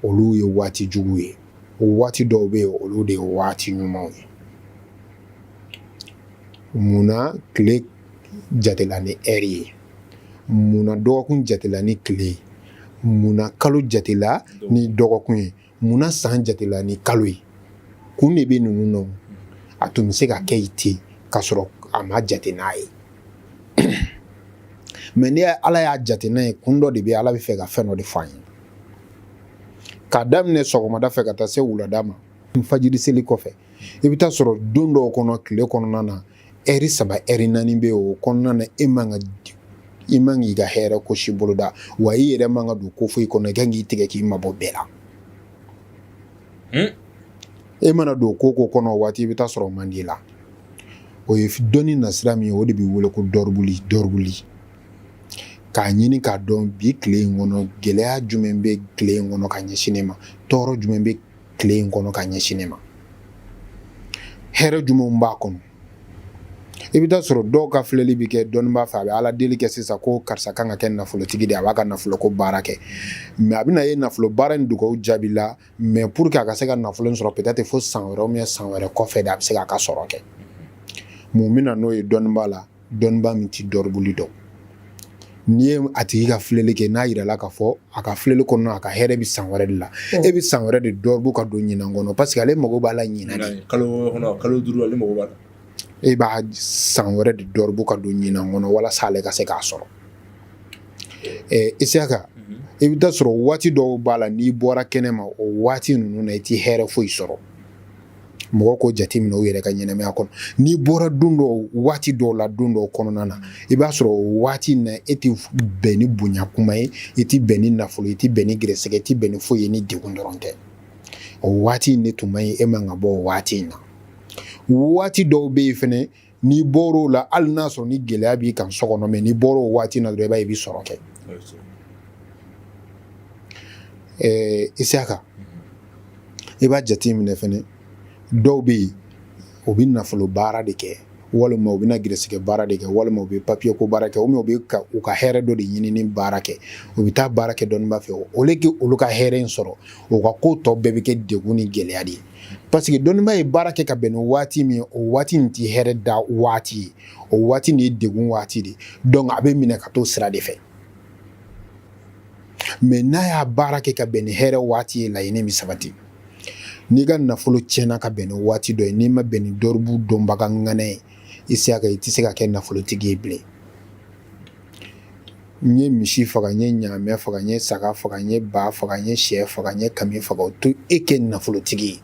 olu ye waati jugu ye. O waati dɔw bɛ yen, olu de ye waati ɲumanw ye. Munna tile jatela ni ɛri ye? Munna dɔgɔkun jatela ni tile ye? Munna kalo jatela ni dɔgɔkun ye? Munna san jatela ni kalo ye? Kun de bɛ ninnu nɔ. A tun bɛ se ka kɛ ten ka sɔrɔ a ma jate n'a ye, mais ni Ala y'a jate n'a ye, kun dɔ de bɛ, Ala bɛ fɛ ka fɛn dɔ de fɔ an ye. K'a daminɛ sɔgɔmada fɛ ka taa se wulada ma, fajiri seli kɔfɛ, i bɛ taa sɔrɔ don dɔw kɔnɔ, tile kɔnɔna na, ɛri 3, ɛri 4 bɛ yen, o kɔnɔna na, e man ka i man k'i ka hɛrɛ ko si boloda, wa i yɛrɛ man ka don ko foyi kɔnɔ. I kan k'i tigɛ k'i mabɔ bɛɛ la. E mana don ko ko kɔnɔ o waati, i bɛ taa sɔrɔ o man di i la. O ye dɔnni nasira min ye, o de bɛ wele ko dɔribuli. Dɔribuli, k'a ɲini k'a dɔn bi tile in kɔnɔ, gɛlɛya jumɛn bɛ tile in kɔnɔ ka ɲɛsin ne ma, tɔɔrɔ jumɛn bɛ tile in kɔnɔ ka ɲɛsin ne ma, hɛrɛ jumɛn b'a kɔnɔ. I bɛ taa sɔrɔ dɔw ka filɛli bɛ kɛ dɔnnibaa fɛ, a bɛ Ala deli kɛ sisan ko karisa kan ka kɛ nafolotigi de ye, a b'a ka nafolo ko baara kɛ, mais a bɛna ye nafolo baara in dugawu jaabi la, mais pour que a ka se ka nafolo in sɔrɔ, peut-être fo san wɛrɛ ou bien san wɛrɛ kɔfɛ de a bɛ se k'a ka sɔrɔ kɛ. Mun bɛ na n'o ye dɔnnibaa la? Dɔnnibaa min tɛ dɔribuli dɔn, n'i ye a tigi ka filɛli kɛ, n'a yirala k'a fɔ a ka filɛli kɔnɔ, a ka hɛrɛ bɛ san wɛrɛ de la, e bɛ san wɛrɛ de dɔribu ka don ɲinan kɔnɔ, parce que ale mago b'a la ɲinan de. Kalo kɔnɔ, kalo 5, ale mago b'a la. E b'a san wɛrɛ de dɔribu ka don ɲinan kɔnɔ walasa ale ka se k'a sɔrɔ. Isiyaka, i bɛ taa sɔrɔ waati dɔw b'a la, n'i bɔra kɛnɛ ma o waati ninnu na, i tɛ hɛrɛ foyi sɔrɔ. Mɔgɔ k'o jateminɛ u yɛrɛ ka ɲɛnamaya kɔnɔ. N'i bɔra don dɔw, waati dɔw la, don dɔw kɔnɔna na, i b'a sɔrɔ o waati in na, e tɛ bɛn ni bonya kuma ye, i tɛ bɛn ni nafolo, i tɛ bɛn ni gɛrɛsɛgɛ, i tɛ bɛn ni foyi ye, ni degun dɔrɔn tɛ. O waati in de tun man ɲi, e man ka bɔ o waati in na. Waati dɔw bɛ yen fɛnɛ, n'i bɔr'o la, hali n'a sɔrɔ ni gɛlɛya b'i kan so kɔnɔ, mais n'i bɔr'o waati in na dɔrɔn, i b'a ye i bɛ sɔrɔ kɛ. Isiyaka, i b'a jate minɛ fɛnɛ, dɔw bɛ yen, u bɛ nafolo baara de kɛ, walima u bɛna gɛrɛsɛgɛ baara de kɛ, walima u bɛ papiye ko baara kɛ, u bɛ ka u ka hɛrɛ dɔ de ɲini baara kɛ. U bɛ taa baara kɛ dɔnnibaa fɛ, au lieu que olu ka hɛrɛ in sɔrɔ, u ka ko tɔ bɛɛ bɛ kɛ degun ni gɛlɛya de ye, parce que dɔnnibaa ye baara kɛ ka bɛn ni waati min ye, o waati in tɛ hɛrɛ da waati ye, o waati nin ye degun waati de ye. Donc a bɛ minɛ ka t'o sira de fɛ. Mais n'a y'a baara kɛ ka bɛn ni hɛrɛ waati ye, laɲini bɛ sabati. N'i ka nafolo tiɲɛna ka bɛn ni waati dɔ ye, n'i ma bɛn ni dɔribu dɔnbaga ŋana ye, Isiyaka, i tɛ se ka kɛ nafolotigi ye bilen. N ye misi faga, n ye ɲaamɛ faga, n ye saga faga, n ye ba faga, n ye sɛ faga, n ye kami faga, o to e kɛ nafolotigi ye.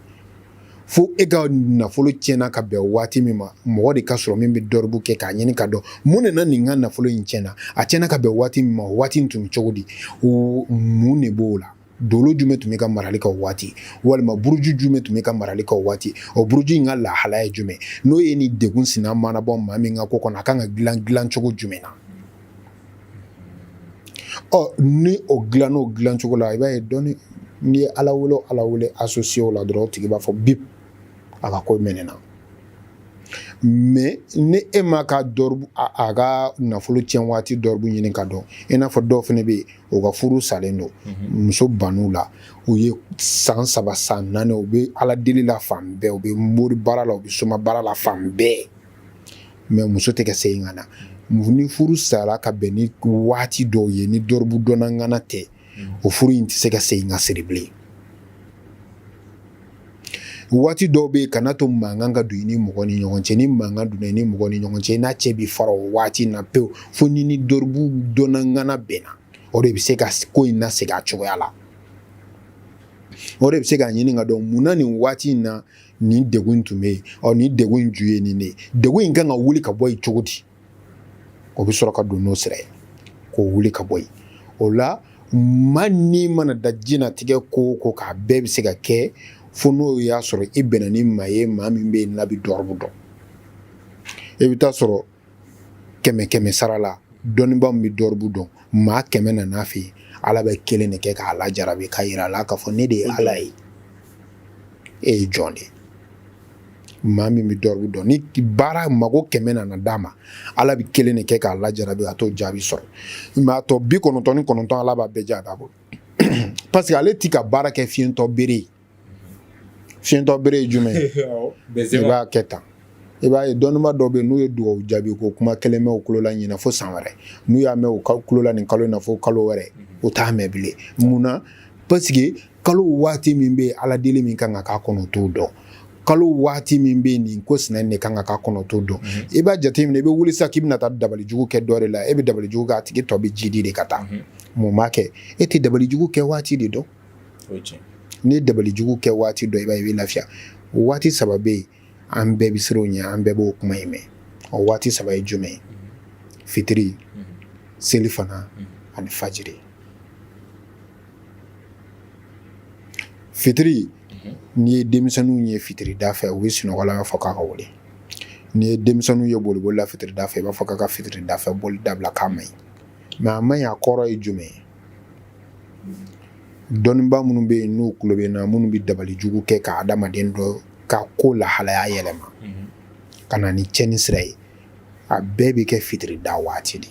Fo e ka nafolo tiɲɛna ka bɛn waati min ma, mɔgɔ de ka sɔrɔ min bɛ dɔribu kɛ k'a ɲini ka dɔn mun de na nin ka nafolo in tiɲɛna, a tiɲɛna ka bɛn waati min ma, o waati in tun bɛ cogo di, o mun de b'o la, dolo jumɛn tun bɛ ka marali kɛ o waati, walima buruju jumɛn tun bɛ ka marali kɛ o waati, o buruju in ka lahalaya ye jumɛn, n'o ye ni degun sina mana bɔ maa min ka ko kɔnɔ, a kan ka dilan dilan cogo jumɛn na. Ɔ ni o dilan n'o dilan cogo la, i b'a ye dɔnni, n'i ye Ala wele o Ala wele associé o la dɔrɔn, o tigi b'a fɔ bip, a ka ko mɛnɛna. Mais ni e ma ka dɔribu a ka nafolo tiɲɛ waati dɔribu ɲini ka dɔn, i n'a fɔ dɔw fana bɛ yen, u ka furu salen don, muso bann'u la, u ye san 3, san 4, u bɛ Ala deli la fan bɛɛ, u bɛ mori baara la, u bɛ soma baara la fan bɛɛ. Mais muso tɛ ka segin ka na. Ni furu sara ka bɛn ni waati dɔw ye, ni dɔrɔbu dɔnna ŋana tɛ, o furu in tɛ se ka segin ka siri bilen. Waati dɔw bɛ yen, kana to mankan ka don i ni mɔgɔ ni ɲɔgɔn cɛ. Ni mankan donna i ni mɔgɔ ni ɲɔgɔn cɛ, i n'a cɛ bi fara o waati na pewu, fo ni dɔrɔbu dɔnna ŋana bɛnna, o de bɛ se ka ko in nasegin a cogoya la. O de bɛ se k'a ɲini ka dɔn munna nin waati in na nin degun tun bɛ yen. Ɔ, nin degun in ju ye nin de ye, degun in kan ka wuli ka bɔ yen cogo di? O bɛ sɔrɔ ka don n'o sira ye k'o wuli ka bɔ yen. O la, maa ni mana da diɲɛnatigɛ ko o ko k'a bɛɛ bɛ se ka kɛ, fo n'o y'a sɔrɔ i bɛnna ni maa ye, maa min bɛ yen n'a bɛ dɔrɔbu dɔn. I bɛ taa sɔrɔ kɛmɛ kɛmɛ sara la, dɔnnibaa min bɛ dɔrɔbu dɔn, maa 100 nana a fɛ yen, Ala bɛ kelen de kɛ k'a lajarabi, k'a yira a la k'a fɔ ne de ye Ala ye, e ye jɔn de ye. Maa min bɛ dɔrɔbu dɔn, ni baara mago 100 nana d'a ma, Ala bɛ kelen de kɛ k'a lajarabi, a t'o jaabi sɔrɔ. Mais a tɔ 99, Ala b'a bɛɛ jaabi a bolo, parce que ale ti ka baara kɛ fiyentɔ bere ye. Fiyentɔ bere ye jumɛn ye? I b'a kɛ tan, i b'a ye dɔnnibaa dɔw bɛ yen, n'u ye dugawu jaabi ko kuma kelen mɛn u tulo la ɲinɛ, fo san wɛrɛ. N'u y'a mɛn u tulo la nin kalo in na, fo kalo wɛrɛ u t'a mɛn bilen. Mun na? Parce que kalo waati min bɛ yen, Ala deli min kan ka k'a kɔnɔ, o t'o dɔn. Kalo waati min bɛ yen, nin ko sinɛ de kan ka k'a kɔnɔ, o t'o dɔn. I b'a jateminɛ, i bɛ wuli sisan k'i bɛna taa dabalijugu kɛ dɔ de la, e bɛ dabalijugu kɛ, a tigi tɔ bɛ ji di de ka taa. Mun b'a kɛ? E tɛ dabalijugu kɛ waati de dɔn. N'i ye dabalijugu kɛ waati dɔn, i b'a ye i bɛ lafiya. Waati saba bɛ yen, an bɛɛ bɛ siran o ɲɛ, an bɛɛ b'o kuma in mɛn. O waati saba ye jumɛn ye? Fitiri, selifana ani fajiri. Fitiri, n'i ye denmisɛnninw ye fitiri da fɛ, u bɛ sunɔgɔ la, i b'a fɔ k'a ka wuli. N'i ye denmisɛnninw ye boliboli la fitiri da fɛ, i b'a fɔ k'a ka fitiri da fɛ boli dabila, k'a man ɲi. Mais a man ɲi, a kɔrɔ ye jumɛn ye? Dɔnnibaa minnu bɛ yen, n'u tulo bɛ n na, minnu bɛ dabali jugu kɛ ka adamaden dɔ ka ko lahalaya yɛlɛma ka na ni cɛnni sira ye, a bɛɛ bɛ kɛ fitiri da waati de.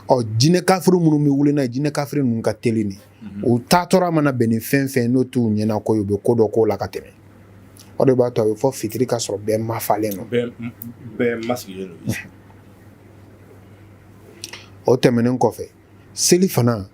Ɔ, jinɛ kafiri minnu bɛ wuli n'a ye, jinɛ kafiri ninnu ka teli nin. U taatɔra mana bɛn ni fɛn fɛn n'o t'u ɲɛna ko ye, u bɛ ko dɔ k'o la ka tɛmɛ. O de b'a to a bɛ fɔ fitiri ka sɔrɔ bɛɛ mafalen don, bɛɛ masigilen don. O tɛmɛnen kɔfɛ, seli fana,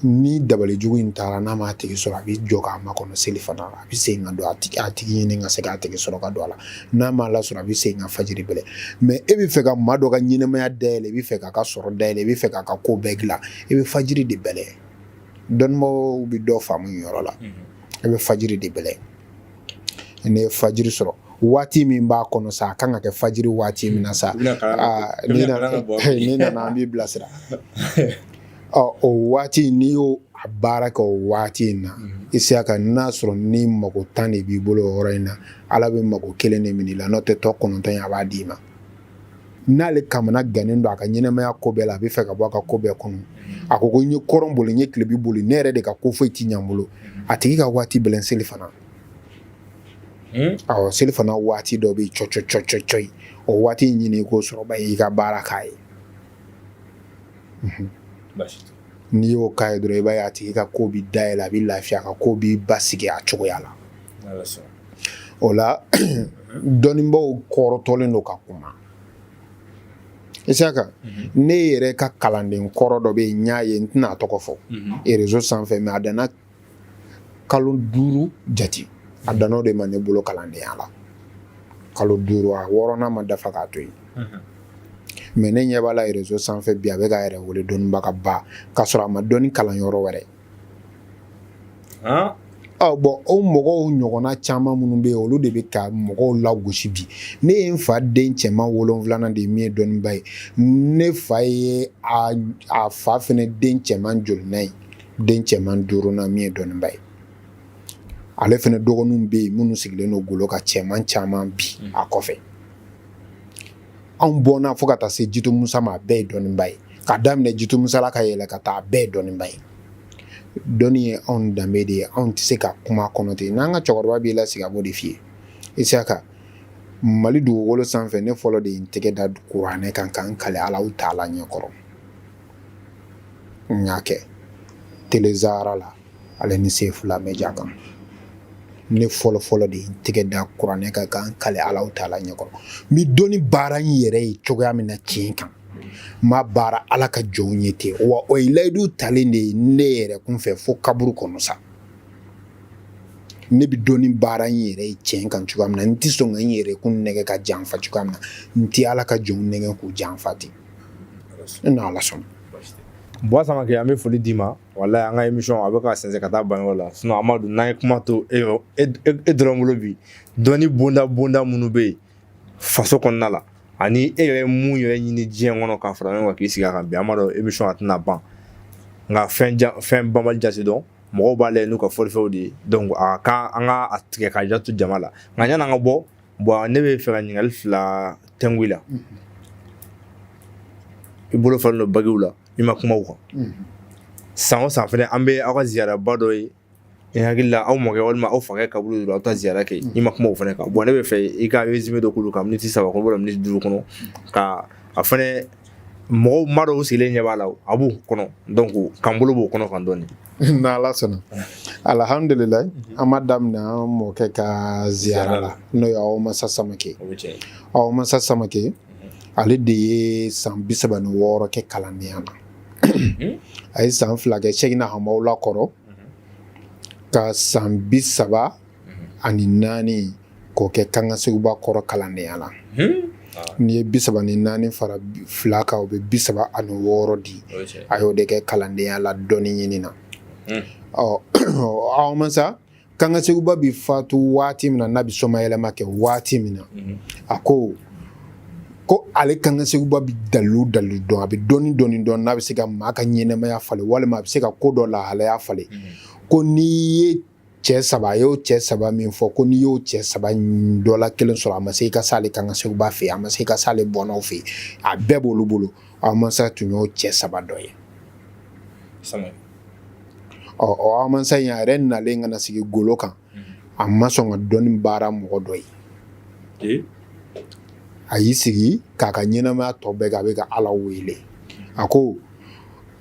ni dabalijugu in taara n'a m'a tigi sɔrɔ, a bɛ jɔ k'a makɔnɔ seli fana. A bɛ segin ka don a tigi ɲini ka se k'a tigi sɔrɔ ka don a la. N'a m'a lasɔrɔ, a bɛ segin ka fajiri bɛlɛ. Mais e bɛ fɛ ka maa dɔ ka ɲɛnamaya dayɛlɛ, i bɛ fɛ k'a ka sɔrɔ dayɛlɛ, i bɛ fɛ k'a ka ko bɛɛ dilan, i bɛ fajiri de bɛlɛ. Dɔnnibaaw bɛ dɔ faamu nin yɔrɔ la. I bɛ fajiri de bɛlɛ. N'i ye fajiri sɔrɔ, waati min b'a kɔnɔ sa, a kan ka kɛ fajiri waati min na sa, n'i nana, an b'i bilasira. Ɔ, o waati, n'i y'o a baara kɛ o waati in na, Isiyaka, n'a sɔrɔ ni mago 10 de b'i bolo o yɔrɔ in na, Ala bɛ mago kelen de minɛ i la, n'o tɛ tɔ 9 in, a b'a d'i ma. N'ale kamana gannen don a ka ɲɛnamaya ko bɛɛ la, a bɛ fɛ ka bɔ a ka ko bɛɛ kɔnɔ, a ko ko n ye kɔrɔn boli, n ye tilebi boli, ne yɛrɛ de ka ko foyi ti ɲɛ n bolo, a tigi ka waati bɛlɛn seli fana. Awɔ, seli fana waati dɔ bɛ cɔ cɔ cɔ cɔ cɔ, o waati ɲini i k'o sɔrɔ ba, i ka baara k'a ye. N'i y'o k'a ye dɔrɔn, i b'a ye a tigi ka ko bɛ dayɛlɛ, a bɛ lafiya, a ka ko bɛ basigi a cogoya la. O la, dɔnnibaaw kɔrɔtɔlen don ka kuma. Isiyaka, ne yɛrɛ ka kalanden kɔrɔ dɔ bɛ yen, n y'a ye, n tɛna a tɔgɔ fɔ réseau sanfɛ, mais a danna kalo 5 jate, a danna o de ma ne bolo kalandenya la. Kalo 5, a 6nan ma dafa k'a to yen. Mais ne ɲɛ b'a la réseau sanfɛ bi, a bɛ k'a yɛrɛ wele dɔnnibagaba, k'a sɔrɔ a ma dɔnni kalan yɔrɔ wɛrɛ. Ɔ bon, o mɔgɔw ɲɔgɔnna caman minnu bɛ yen, olu de bɛ ka mɔgɔw lagosi bi. Ne ye n fa den cɛman 7nan de ye min ye dɔnniba ye. Ne fa ye a fa fɛnɛ den cɛman jolinan ye? Den cɛman 5nan min ye dɔnniba ye. Ale fɛnɛ dɔgɔninw bɛ yen minnu sigilen don golo ka cɛman caman bi a kɔfɛ. Anw bɔnna fo ka taa se Jitu Musa ma, a bɛɛ ye dɔnniba ye. Ka daminɛ Jitu Musa la ka yɛlɛ ka taa, a bɛɛ ye dɔnniba ye. Dɔnni ye anw danbe de ye, anw tɛ se ka kuma kɔnɔ ten. N'an ka cɛkɔrɔba b'i lasigi, a b'o de f'i ye. Isiyaka, Mali dugukolo sanfɛ, ne fɔlɔ de ye n tɛgɛ da kuranɛ kan k'an kale Alahu taala ɲɛkɔrɔ. N y'a kɛ Télé Zahara la, ale ni Sefula Media kan. Ne fɔlɔ fɔlɔ de ye n tɛgɛ da kuranɛ kan k'an kale Alahu taala ɲɛkɔrɔ. N bɛ dɔnni baara n yɛrɛ ye cogoya min na tiɲɛ kan, n b'a baara Ala ka jɔnw ye ten. Wa o ye layidu talen de ye ne yɛrɛ kun fɛ fo kaburu kɔnɔ sa. Ne bɛ dɔnni baara n yɛrɛ ye tiɲɛ kan cogoya min na, n tɛ sɔn ka n yɛrɛ kun nɛgɛ ka janfa cogoya min na, n tɛ Ala ka jɔnw nɛgɛ k'u janfa ten, n'Ala sɔnna. Buwa Samakɛ, an bɛ foli d'i ma. Walayi, an ka émission a bɛ ka sɛnsɛn ka taa banyɔrɔ la. Sinon Amadu, n'an ye kuma to e e dɔrɔn bolo bi, dɔnni bonda bonda minnu bɛ yen faso kɔnɔna la, ani e yɛrɛ mun yɛrɛ ɲini diɲɛ kɔnɔ k'a fara ɲɔgɔn kan k'i sigi a kan bi, Amadu, émission a tɛna ban. Nka fɛn fɛn banbali jate dɔn, mɔgɔw b'a lajɛ n'u ka fɔlifɛnw de ye. Donc a ka an ka a tigɛ k'a jate jama la. Nka yanni an ka bɔ, bon, ne bɛ fɛ ka ɲininkali fila tɛnku i la. I bolo falen don bagiw la, i ma kuma o kan. San o san fɛnɛ, an bɛ aw ka ziyaraba dɔ ye. I hakili la, aw mɔkɛ walima aw fakɛ kaburu don, aw ta ziyara kɛ. I ma kuma o fɛnɛ kan. Bon, ne bɛ fɛ i ka résumé dɔ k'olu kan miniti 3 kɔnɔ walima miniti 5 kɔnɔ, ka a fɛnɛ mɔgɔw ma dɔw sigilen ɲɛ b'a la, a b'u kɔnɔ, donc k'an bolo b'o kɔnɔ kan dɔɔni. N'Ala sɔnna, alhamdulilayi. An b'a daminɛ an mɔkɛ ka ziyara la, n'o ye aw masa Samakɛ. Aw masa Samakɛ, ale de ye san 36 kɛ kalandenya na. A ye san 2 kɛ Sɛkina Hamawula kɔrɔ, ka san 34 k'o kɛ Kanga Seguba kɔrɔ kalandenya la. N'i ye 34 fara 2 kan, o bɛ 36 di. A y'o de kɛ kalandenya la, dɔnni ɲini na. Ɔ, aw masa Kanga Seguba bɛ fatu waati min na, n'a bɛ somayɛlɛma kɛ waati min na, a ko ko ale Kanga Seguba bɛ dalilu dalilu dɔn, a bɛ dɔnni dɔnni dɔn, n'a bɛ se ka maa ka ɲɛnɛmaya falen walima a bɛ se ka ko dɔ lahalaya falen, ko n'i ye cɛ saba, a y'o cɛ saba min fɔ, ko n'i y'o cɛ saba dɔ la kelen sɔrɔ, a ma se i ka s'ale Kanga Seguba fɛ yen, a ma se i ka s'ale bɔnnaw fɛ yen, a bɛɛ b'olu bolo. Aw masa tun y'o cɛ saba dɔ ye. Ɔ, aw masa in, a yɛrɛ nalen ka na sigi golo kan, a ma sɔn ka dɔnni baara mɔgɔ dɔ ye. A y'i sigi k'a ka ɲɛnamaya tɔ bɛɛ kɛ, a bɛ ka Ala wele. A ko: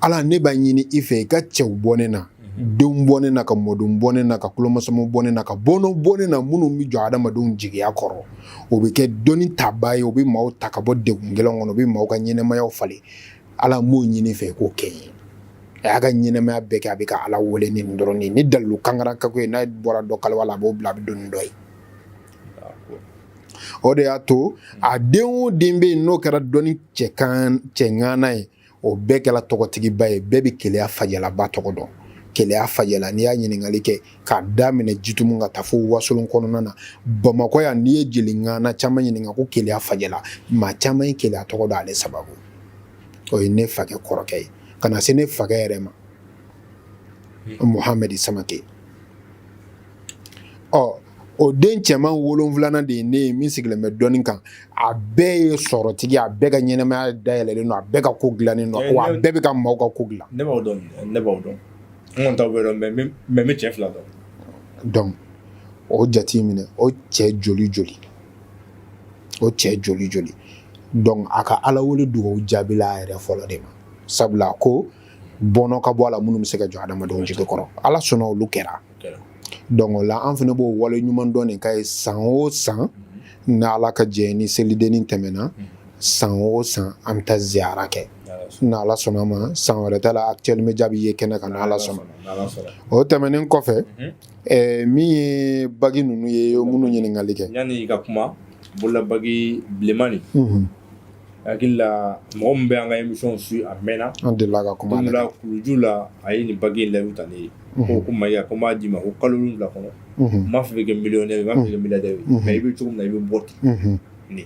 Ala, ne b'a ɲini i fɛ, i ka cɛw bɔ ne na, denw bɔ ne na, ka mɔdenw bɔ ne na, ka kulomasamaw bɔ ne na, ka bɔnnaw bɔ ne na, minnu bɛ jɔ adamadenw jigiya kɔrɔ, o bɛ kɛ dɔnni tabaa ye, o bɛ maaw ta ka bɔ degun gɛlɛn kɔnɔ, o bɛ maaw ka ɲɛnamayaw falen. Ala, n b'o ɲini fɛ, k'o kɛ n ye. A y'a ka ɲɛnamaya bɛɛ kɛ, a bɛ ka Ala wele ni nin dɔrɔn ni dalilu kankara kako ye. N'a bɔra dɔ kaliwa la, a b'o bila, a bɛ don ni dɔ ye. O de y'a to a den o den bɛ yen, n'o kɛra dɔnni cɛŋana ye, o bɛɛ kɛra tɔgɔtigiba ye. Bɛɛ bɛ Keleya Fajɛlaba tɔgɔ dɔn. Keleya Fajɛla, n'i y'a ɲininkali kɛ k'a daminɛ Jitumu ka taa fo Wasolon kɔnɔna na, Bamakɔ yan, n'i ye jeli ŋana caman ɲininka ko Keleya Fajɛla, maa caman ye Keleya tɔgɔ dɔn ale sababu. O ye ne fakɛ kɔrɔkɛ ye. Ka na se ne fakɛ yɛrɛ ma, Muhamɛdi Samakɛ. Ɔ, o den cɛman wolonfilanan de ye ne ye, min sigilen bɛ dɔnni kan. A bɛɛ ye sɔrɔtigi, a bɛɛ ka ɲɛnamaya dayɛlɛlen don, a bɛɛ ka ko dilannen don, wa a bɛɛ bɛ ka maaw ka ko dilan. Ne b'aw dɔn, ne b'aw dɔn, n kɔni t'aw bɛɛ dɔn, mais n bɛ cɛ fila dɔn. Donc o jate minɛ, o cɛ joli joli, o cɛ joli joli. Donc a ka Ala wele dugawu jaabila a yɛrɛ fɔlɔ de ma, sabula ko bɔnɔ ka bɔ a la, minnu bɛ se ka jɔ adamadenw jigi kɔrɔ. Ala sɔnna, olu kɛra. Donc o la, an fana b'o wale ɲuman dɔn nin ka ye. San o san, ni Ala ka jɛ, ni selidenni tɛmɛna, san o san an bɛ taa ziyara kɛ, n'Ala sɔnna ma. San wɛrɛ ta la, Actuel Media bɛ ye kɛnɛ kan, n'Ala sɔnna. O tɛmɛnen kɔfɛ, min ye bagi ninnu ye, minnu ɲininkali kɛ. Yanni i ka kuma, bololabagi bilenman nin, hakili la, mɔgɔ min bɛ an ka émission suit a mɛnna. An delila ka kuma. Don dɔ la, kuluju la, a ye nin bagi in layidu ta ne ye, ko Mayiga, ko n b'a d'i ma, ko kalo 7 kɔnɔ, n m'a fɔ i bɛ kɛ millionnaire ye, n m'a fɔ i bɛ kɛ milliardaire ye, mais i bɛ cogo min na, i bɛ bɔ ten. Nin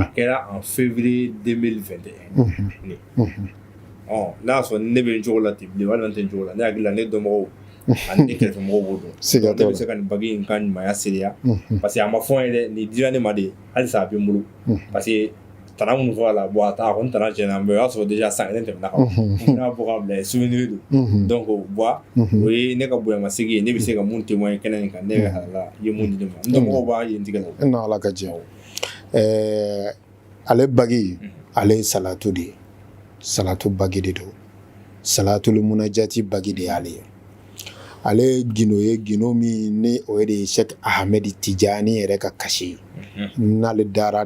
a kɛra en février 2021 nin. Ɔ, n'a y'a sɔrɔ ne bɛ n cogo la ten bilen walima n tɛ n cogo la, ne hakili la, ne dɔnbagaw ani ne kɛrɛfɛmɔgɔw b'o dɔn. Siga Ne bɛ se ka nin bagi in ka ɲumanya seereya, parce que a ma fɔ n ye dɛ, nin dira ne ma de, halisa a bɛ n bolo, parce que tana minnu fɔ a la, bon, a ta a kɔni tana tiɲɛna, mais o y'a sɔrɔ déjà san kelen tɛmɛna ka ban. N y'a bɔ k'a bila, souvenir don. Donc Buwa, o ye ne ka bonyamasegin ye, ne bɛ se ka mun témoigner kɛnɛ in kan, ne yɛrɛ halala i ye mun di ne ma, n dɔnbagaw b'a ye n tigɛ la. N'Ala ka jɛ, ale bagi, ale ye salatu de ye, salatu bagi de don, salatul munajati bagi de y'ale ye. Ale ye gindo ye, gindo min ni o de ye Sɛki Ahamɛdi Tijani yɛrɛ ka cachet ye. N'ale dara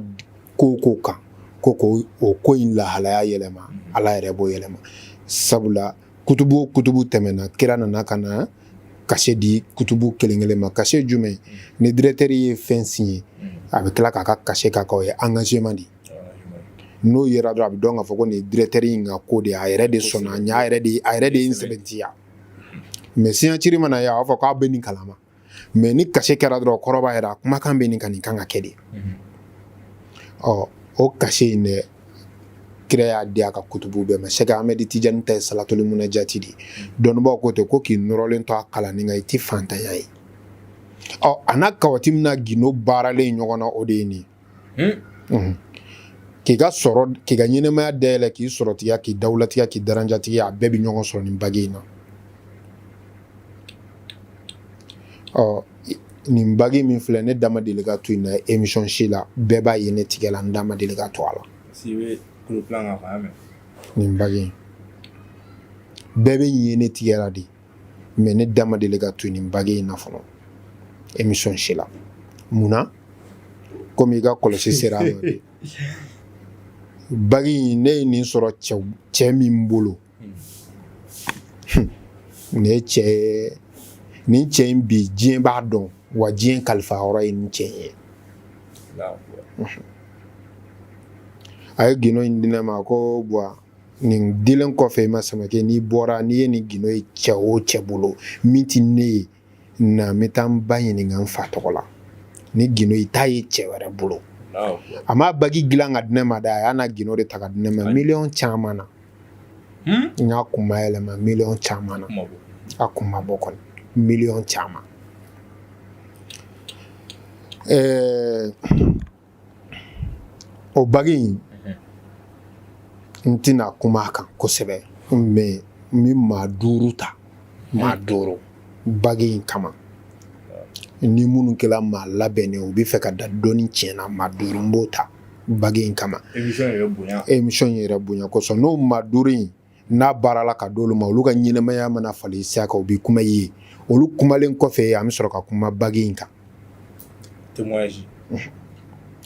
ko ko kan, ko ko o ko in lahalaya yɛlɛma, Ala yɛrɛ b'o yɛlɛma. Sabula kutubu o kutubu tɛmɛna, kira nana ka na cachet di kutubu kelen kelen ma. Cachet jumɛn? Ni directeur ye fɛn signé, a bɛ tila k'a ka cachet k'a kan, o ye engagement de ye. N'o yera dɔrɔn, a bɛ dɔn k'a fɔ ko nin ye directeur in ka ko de ye, a yɛrɛ de sɔnna, a yɛrɛ de a yɛrɛ de ye n sɛbɛntiya. Mais signature mana ye, a b'a fɔ k'a bɛ nin kalama. Mais ni cachet kɛra dɔrɔn, kɔrɔ b'a yɛrɛ a kumakan bɛ nin kan, nin kan ka kɛ de. Ɔ, o cachet in dɛ, kira y'a di a ka kutubu bɛɛ ma. Sɛki Amɛdi Tijani ta ye salatuli munajati de ye. Dɔnnibaaw ko ten ko k'i nɔrɔlen to a kalanni kan, i ti fantanya ye. Ɔ, a n'a kawati min na gindo baaralen ɲɔgɔn na, o de ye nin ye. K'i ka sɔrɔ, k'i ka ɲɛnɛmaya dayɛlɛ, k'i sɔrɔtigiya, k'i dawulatigiya, k'i daranjatigiya, a bɛɛ bɛ ɲɔgɔn sɔrɔ nin bague in na. Ɔ, nin bague min filɛ, ne da ma deli ka to in na émission si la. Bɛɛ b'a ye ne tigɛ la, n da ma deli ka to a la. Nin bague in bɛɛ bɛ ye ne tigɛ la de, mais ne da ma deli ka to nin bague in na fɔlɔ émission si la. Mun na? Komi i ka kɔlɔsi sera a ma bi. Bague in, ne ye nin sɔrɔ cɛ min bolo, nin ye cɛ ye, nin cɛ in bi diɲɛ b'a dɔn wa, diɲɛ kalifa yɔrɔ ye nin cɛ ye. A ye gindo in di ne ma ko Buwa, nin dilen kɔfɛ i ma Samakɛ, n'i bɔra, n'i ye nin gindo ye cɛ o cɛ bolo min tɛ ne ye, na n bɛ taa n ba ɲininka n fa tɔgɔ la. Ni gindo i t'a ye cɛ wɛrɛ bolo. A ma bague dilan ka di ne ma dɛ, a y'a na gindo de ta ka di ne ma miliyɔn caman na. N y'a kunma yɛlɛma miliyɔn caman na, a kun ma bɔ kɔni, miliyɔn caman. O bague in, n tɛna kuma a kan kosɛbɛ, mais n bɛ maa 5 ta, maa 5 bague in kama. Ni minnu kɛra maa labɛnnen, u bɛ fɛ ka da dɔnni tiɲɛ na, maa 5 n b'o ta bague in kama. Émission yɛrɛ bonya kosɔn, n'o maa 5 in n'a baarala ka d'olu ma, olu ka ɲɛnamaya mana falen Isiyaka, u bɛ kuma i ye. Olu kumalen kɔfɛ, an bɛ sɔrɔ ka kuma bague in kan.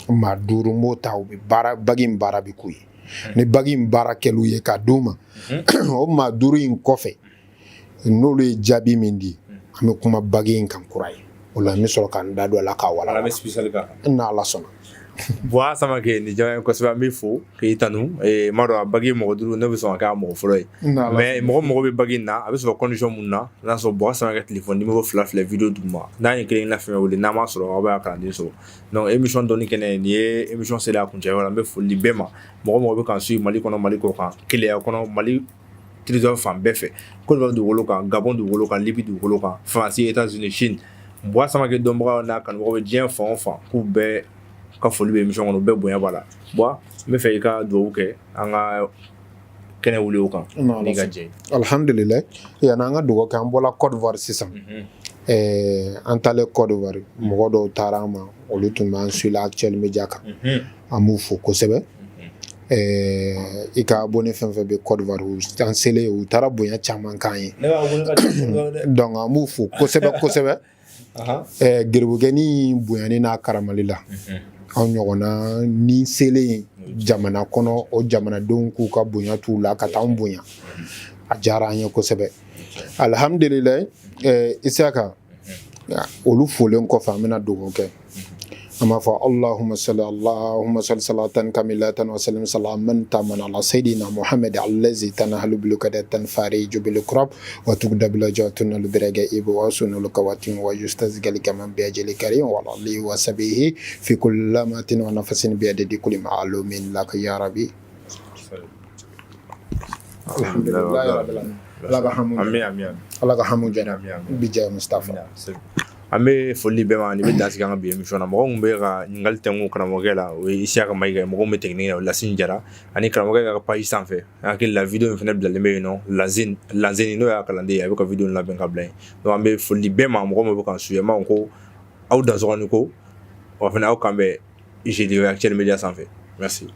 Maa 5 n b'o ta, u bɛ baara, bague in baara bɛ k'u ye. Ni bague in baara kɛl'u ye ka d'u ma, o maa 5 in kɔfɛ, n'olu ye jaabi min di, an bɛ kuma bague in kan kura ye. O la n bɛ sɔrɔ ka n da don a la k'a walawala. N'Ala sɔnna. Buwa Samakɛ, nin diyara n ye kosɛbɛ. An b'i fo k'i tanu. N m'a dɔn a bague mɔgɔ 5, ne bɛ sɔn ka kɛ a mɔgɔ fɔlɔ ye. Mais mɔgɔ mɔgɔ bɛ bague in na, a bɛ sɔrɔ condition mun na? N'a sɔrɔ Buwa Samakɛ téléphone numéro 2 filɛ vidéo duguma, n'a ye kelen na fɛn wele, n'a m'a sɔrɔ, aw b'a kalanden sɔrɔ. Donc émission dɔnni kɛnɛ, nin ye émission sera a kuncɛyɔrɔ la. N bɛ foli di bɛɛ ma, mɔgɔ mɔgɔ bɛ k'an suivre Mali kɔnɔ, Mali kɔ kan, Keleya kɔnɔ, Mali territoire fan bɛɛ fɛ, Côte d'Ivoire dugukolo kan, Gabon dugukolo kan, Libye dugukolo kan, Faransi, États-Unis, Chine. Buwa Samakɛ dɔnbagaw n'a kanubagaw bɛ diɲɛ fan o fan, k'u bɛɛ ka foli bɛ émission kɔnɔ, u bɛɛ bonya b'a la. Buwa, n bɛ fɛ i ka dugawu kɛ an ka kɛnɛ wuli o kan n'i ka jɛ ye. Alhamdulilayi. Yanni an ka dugawu kɛ, an bɔra Côte d'Ivoire sisan. An taalen Côte d'Ivoire, mɔgɔ dɔw taara an ma, olu tun b'an suivre Actuel Media kan. An b'u fo kosɛbɛ. I ka abonné fɛn fɛn bɛ Côte d'Ivoire, an selen u taara bonya caman k'an ye. Donc an b'u fo kosɛbɛ kosɛbɛ. Geribukɛni bonyani n'a karamali la, anw ɲɔgɔnna ni selen jamana kɔnɔ, o jamanadenw k'u ka bonya t'u la ka taa anw bonya, a diyara an ye kosɛbɛ. Alihamdulilayi. Isiyaka, olu folen kɔfɛ, an bɛna dugawu kɛ. An b'a fɔ Allahumma salli, Allahumma salli salatan kamilatan wa sallim salaman taman ala sayyidina Muhammad allazi tanahalu bil qadatan fariju bil kurab wa tugda bil jatun al biragaibu wa sunul kawatin wa yustazgal kaman bi ajli karim wa alihi wa sahbihi fi kulli lamatin wa nafasin bi adadi kulli ma'lumin laka ya rabbi. Alhamdulillah rabbil alamin. Ala ka hamu Amin, amin. Ala ka hamu jara bi jɛ Mustafa. An bɛ foli bɛɛ ma. Nin bɛ dan sigi an ka bi émission na. Mɔgɔ min bɛ ka ɲininkali tɛnku karamɔgɔkɛ la, o ye Isiyaka Mayiga ye. Mɔgɔ min bɛ technique na, o ye Lasine Jara. Ani karamɔgɔkɛ ka page sanfɛ, an hakili la vidéo in fana bilalen bɛ yen nɔ. Lazine Lanzeni, n'o y'a kalanden ye, a bɛ ka vidéo in labɛn ka bila yen. Donc an bɛ foli di bɛɛ ma, mɔgɔ min bɛ k'an suivre. An b'a fɔ ko aw dansɔgɔ ni ko wa fana, aw kan bɛn jeudi Actuel Media sanfɛ. Merci.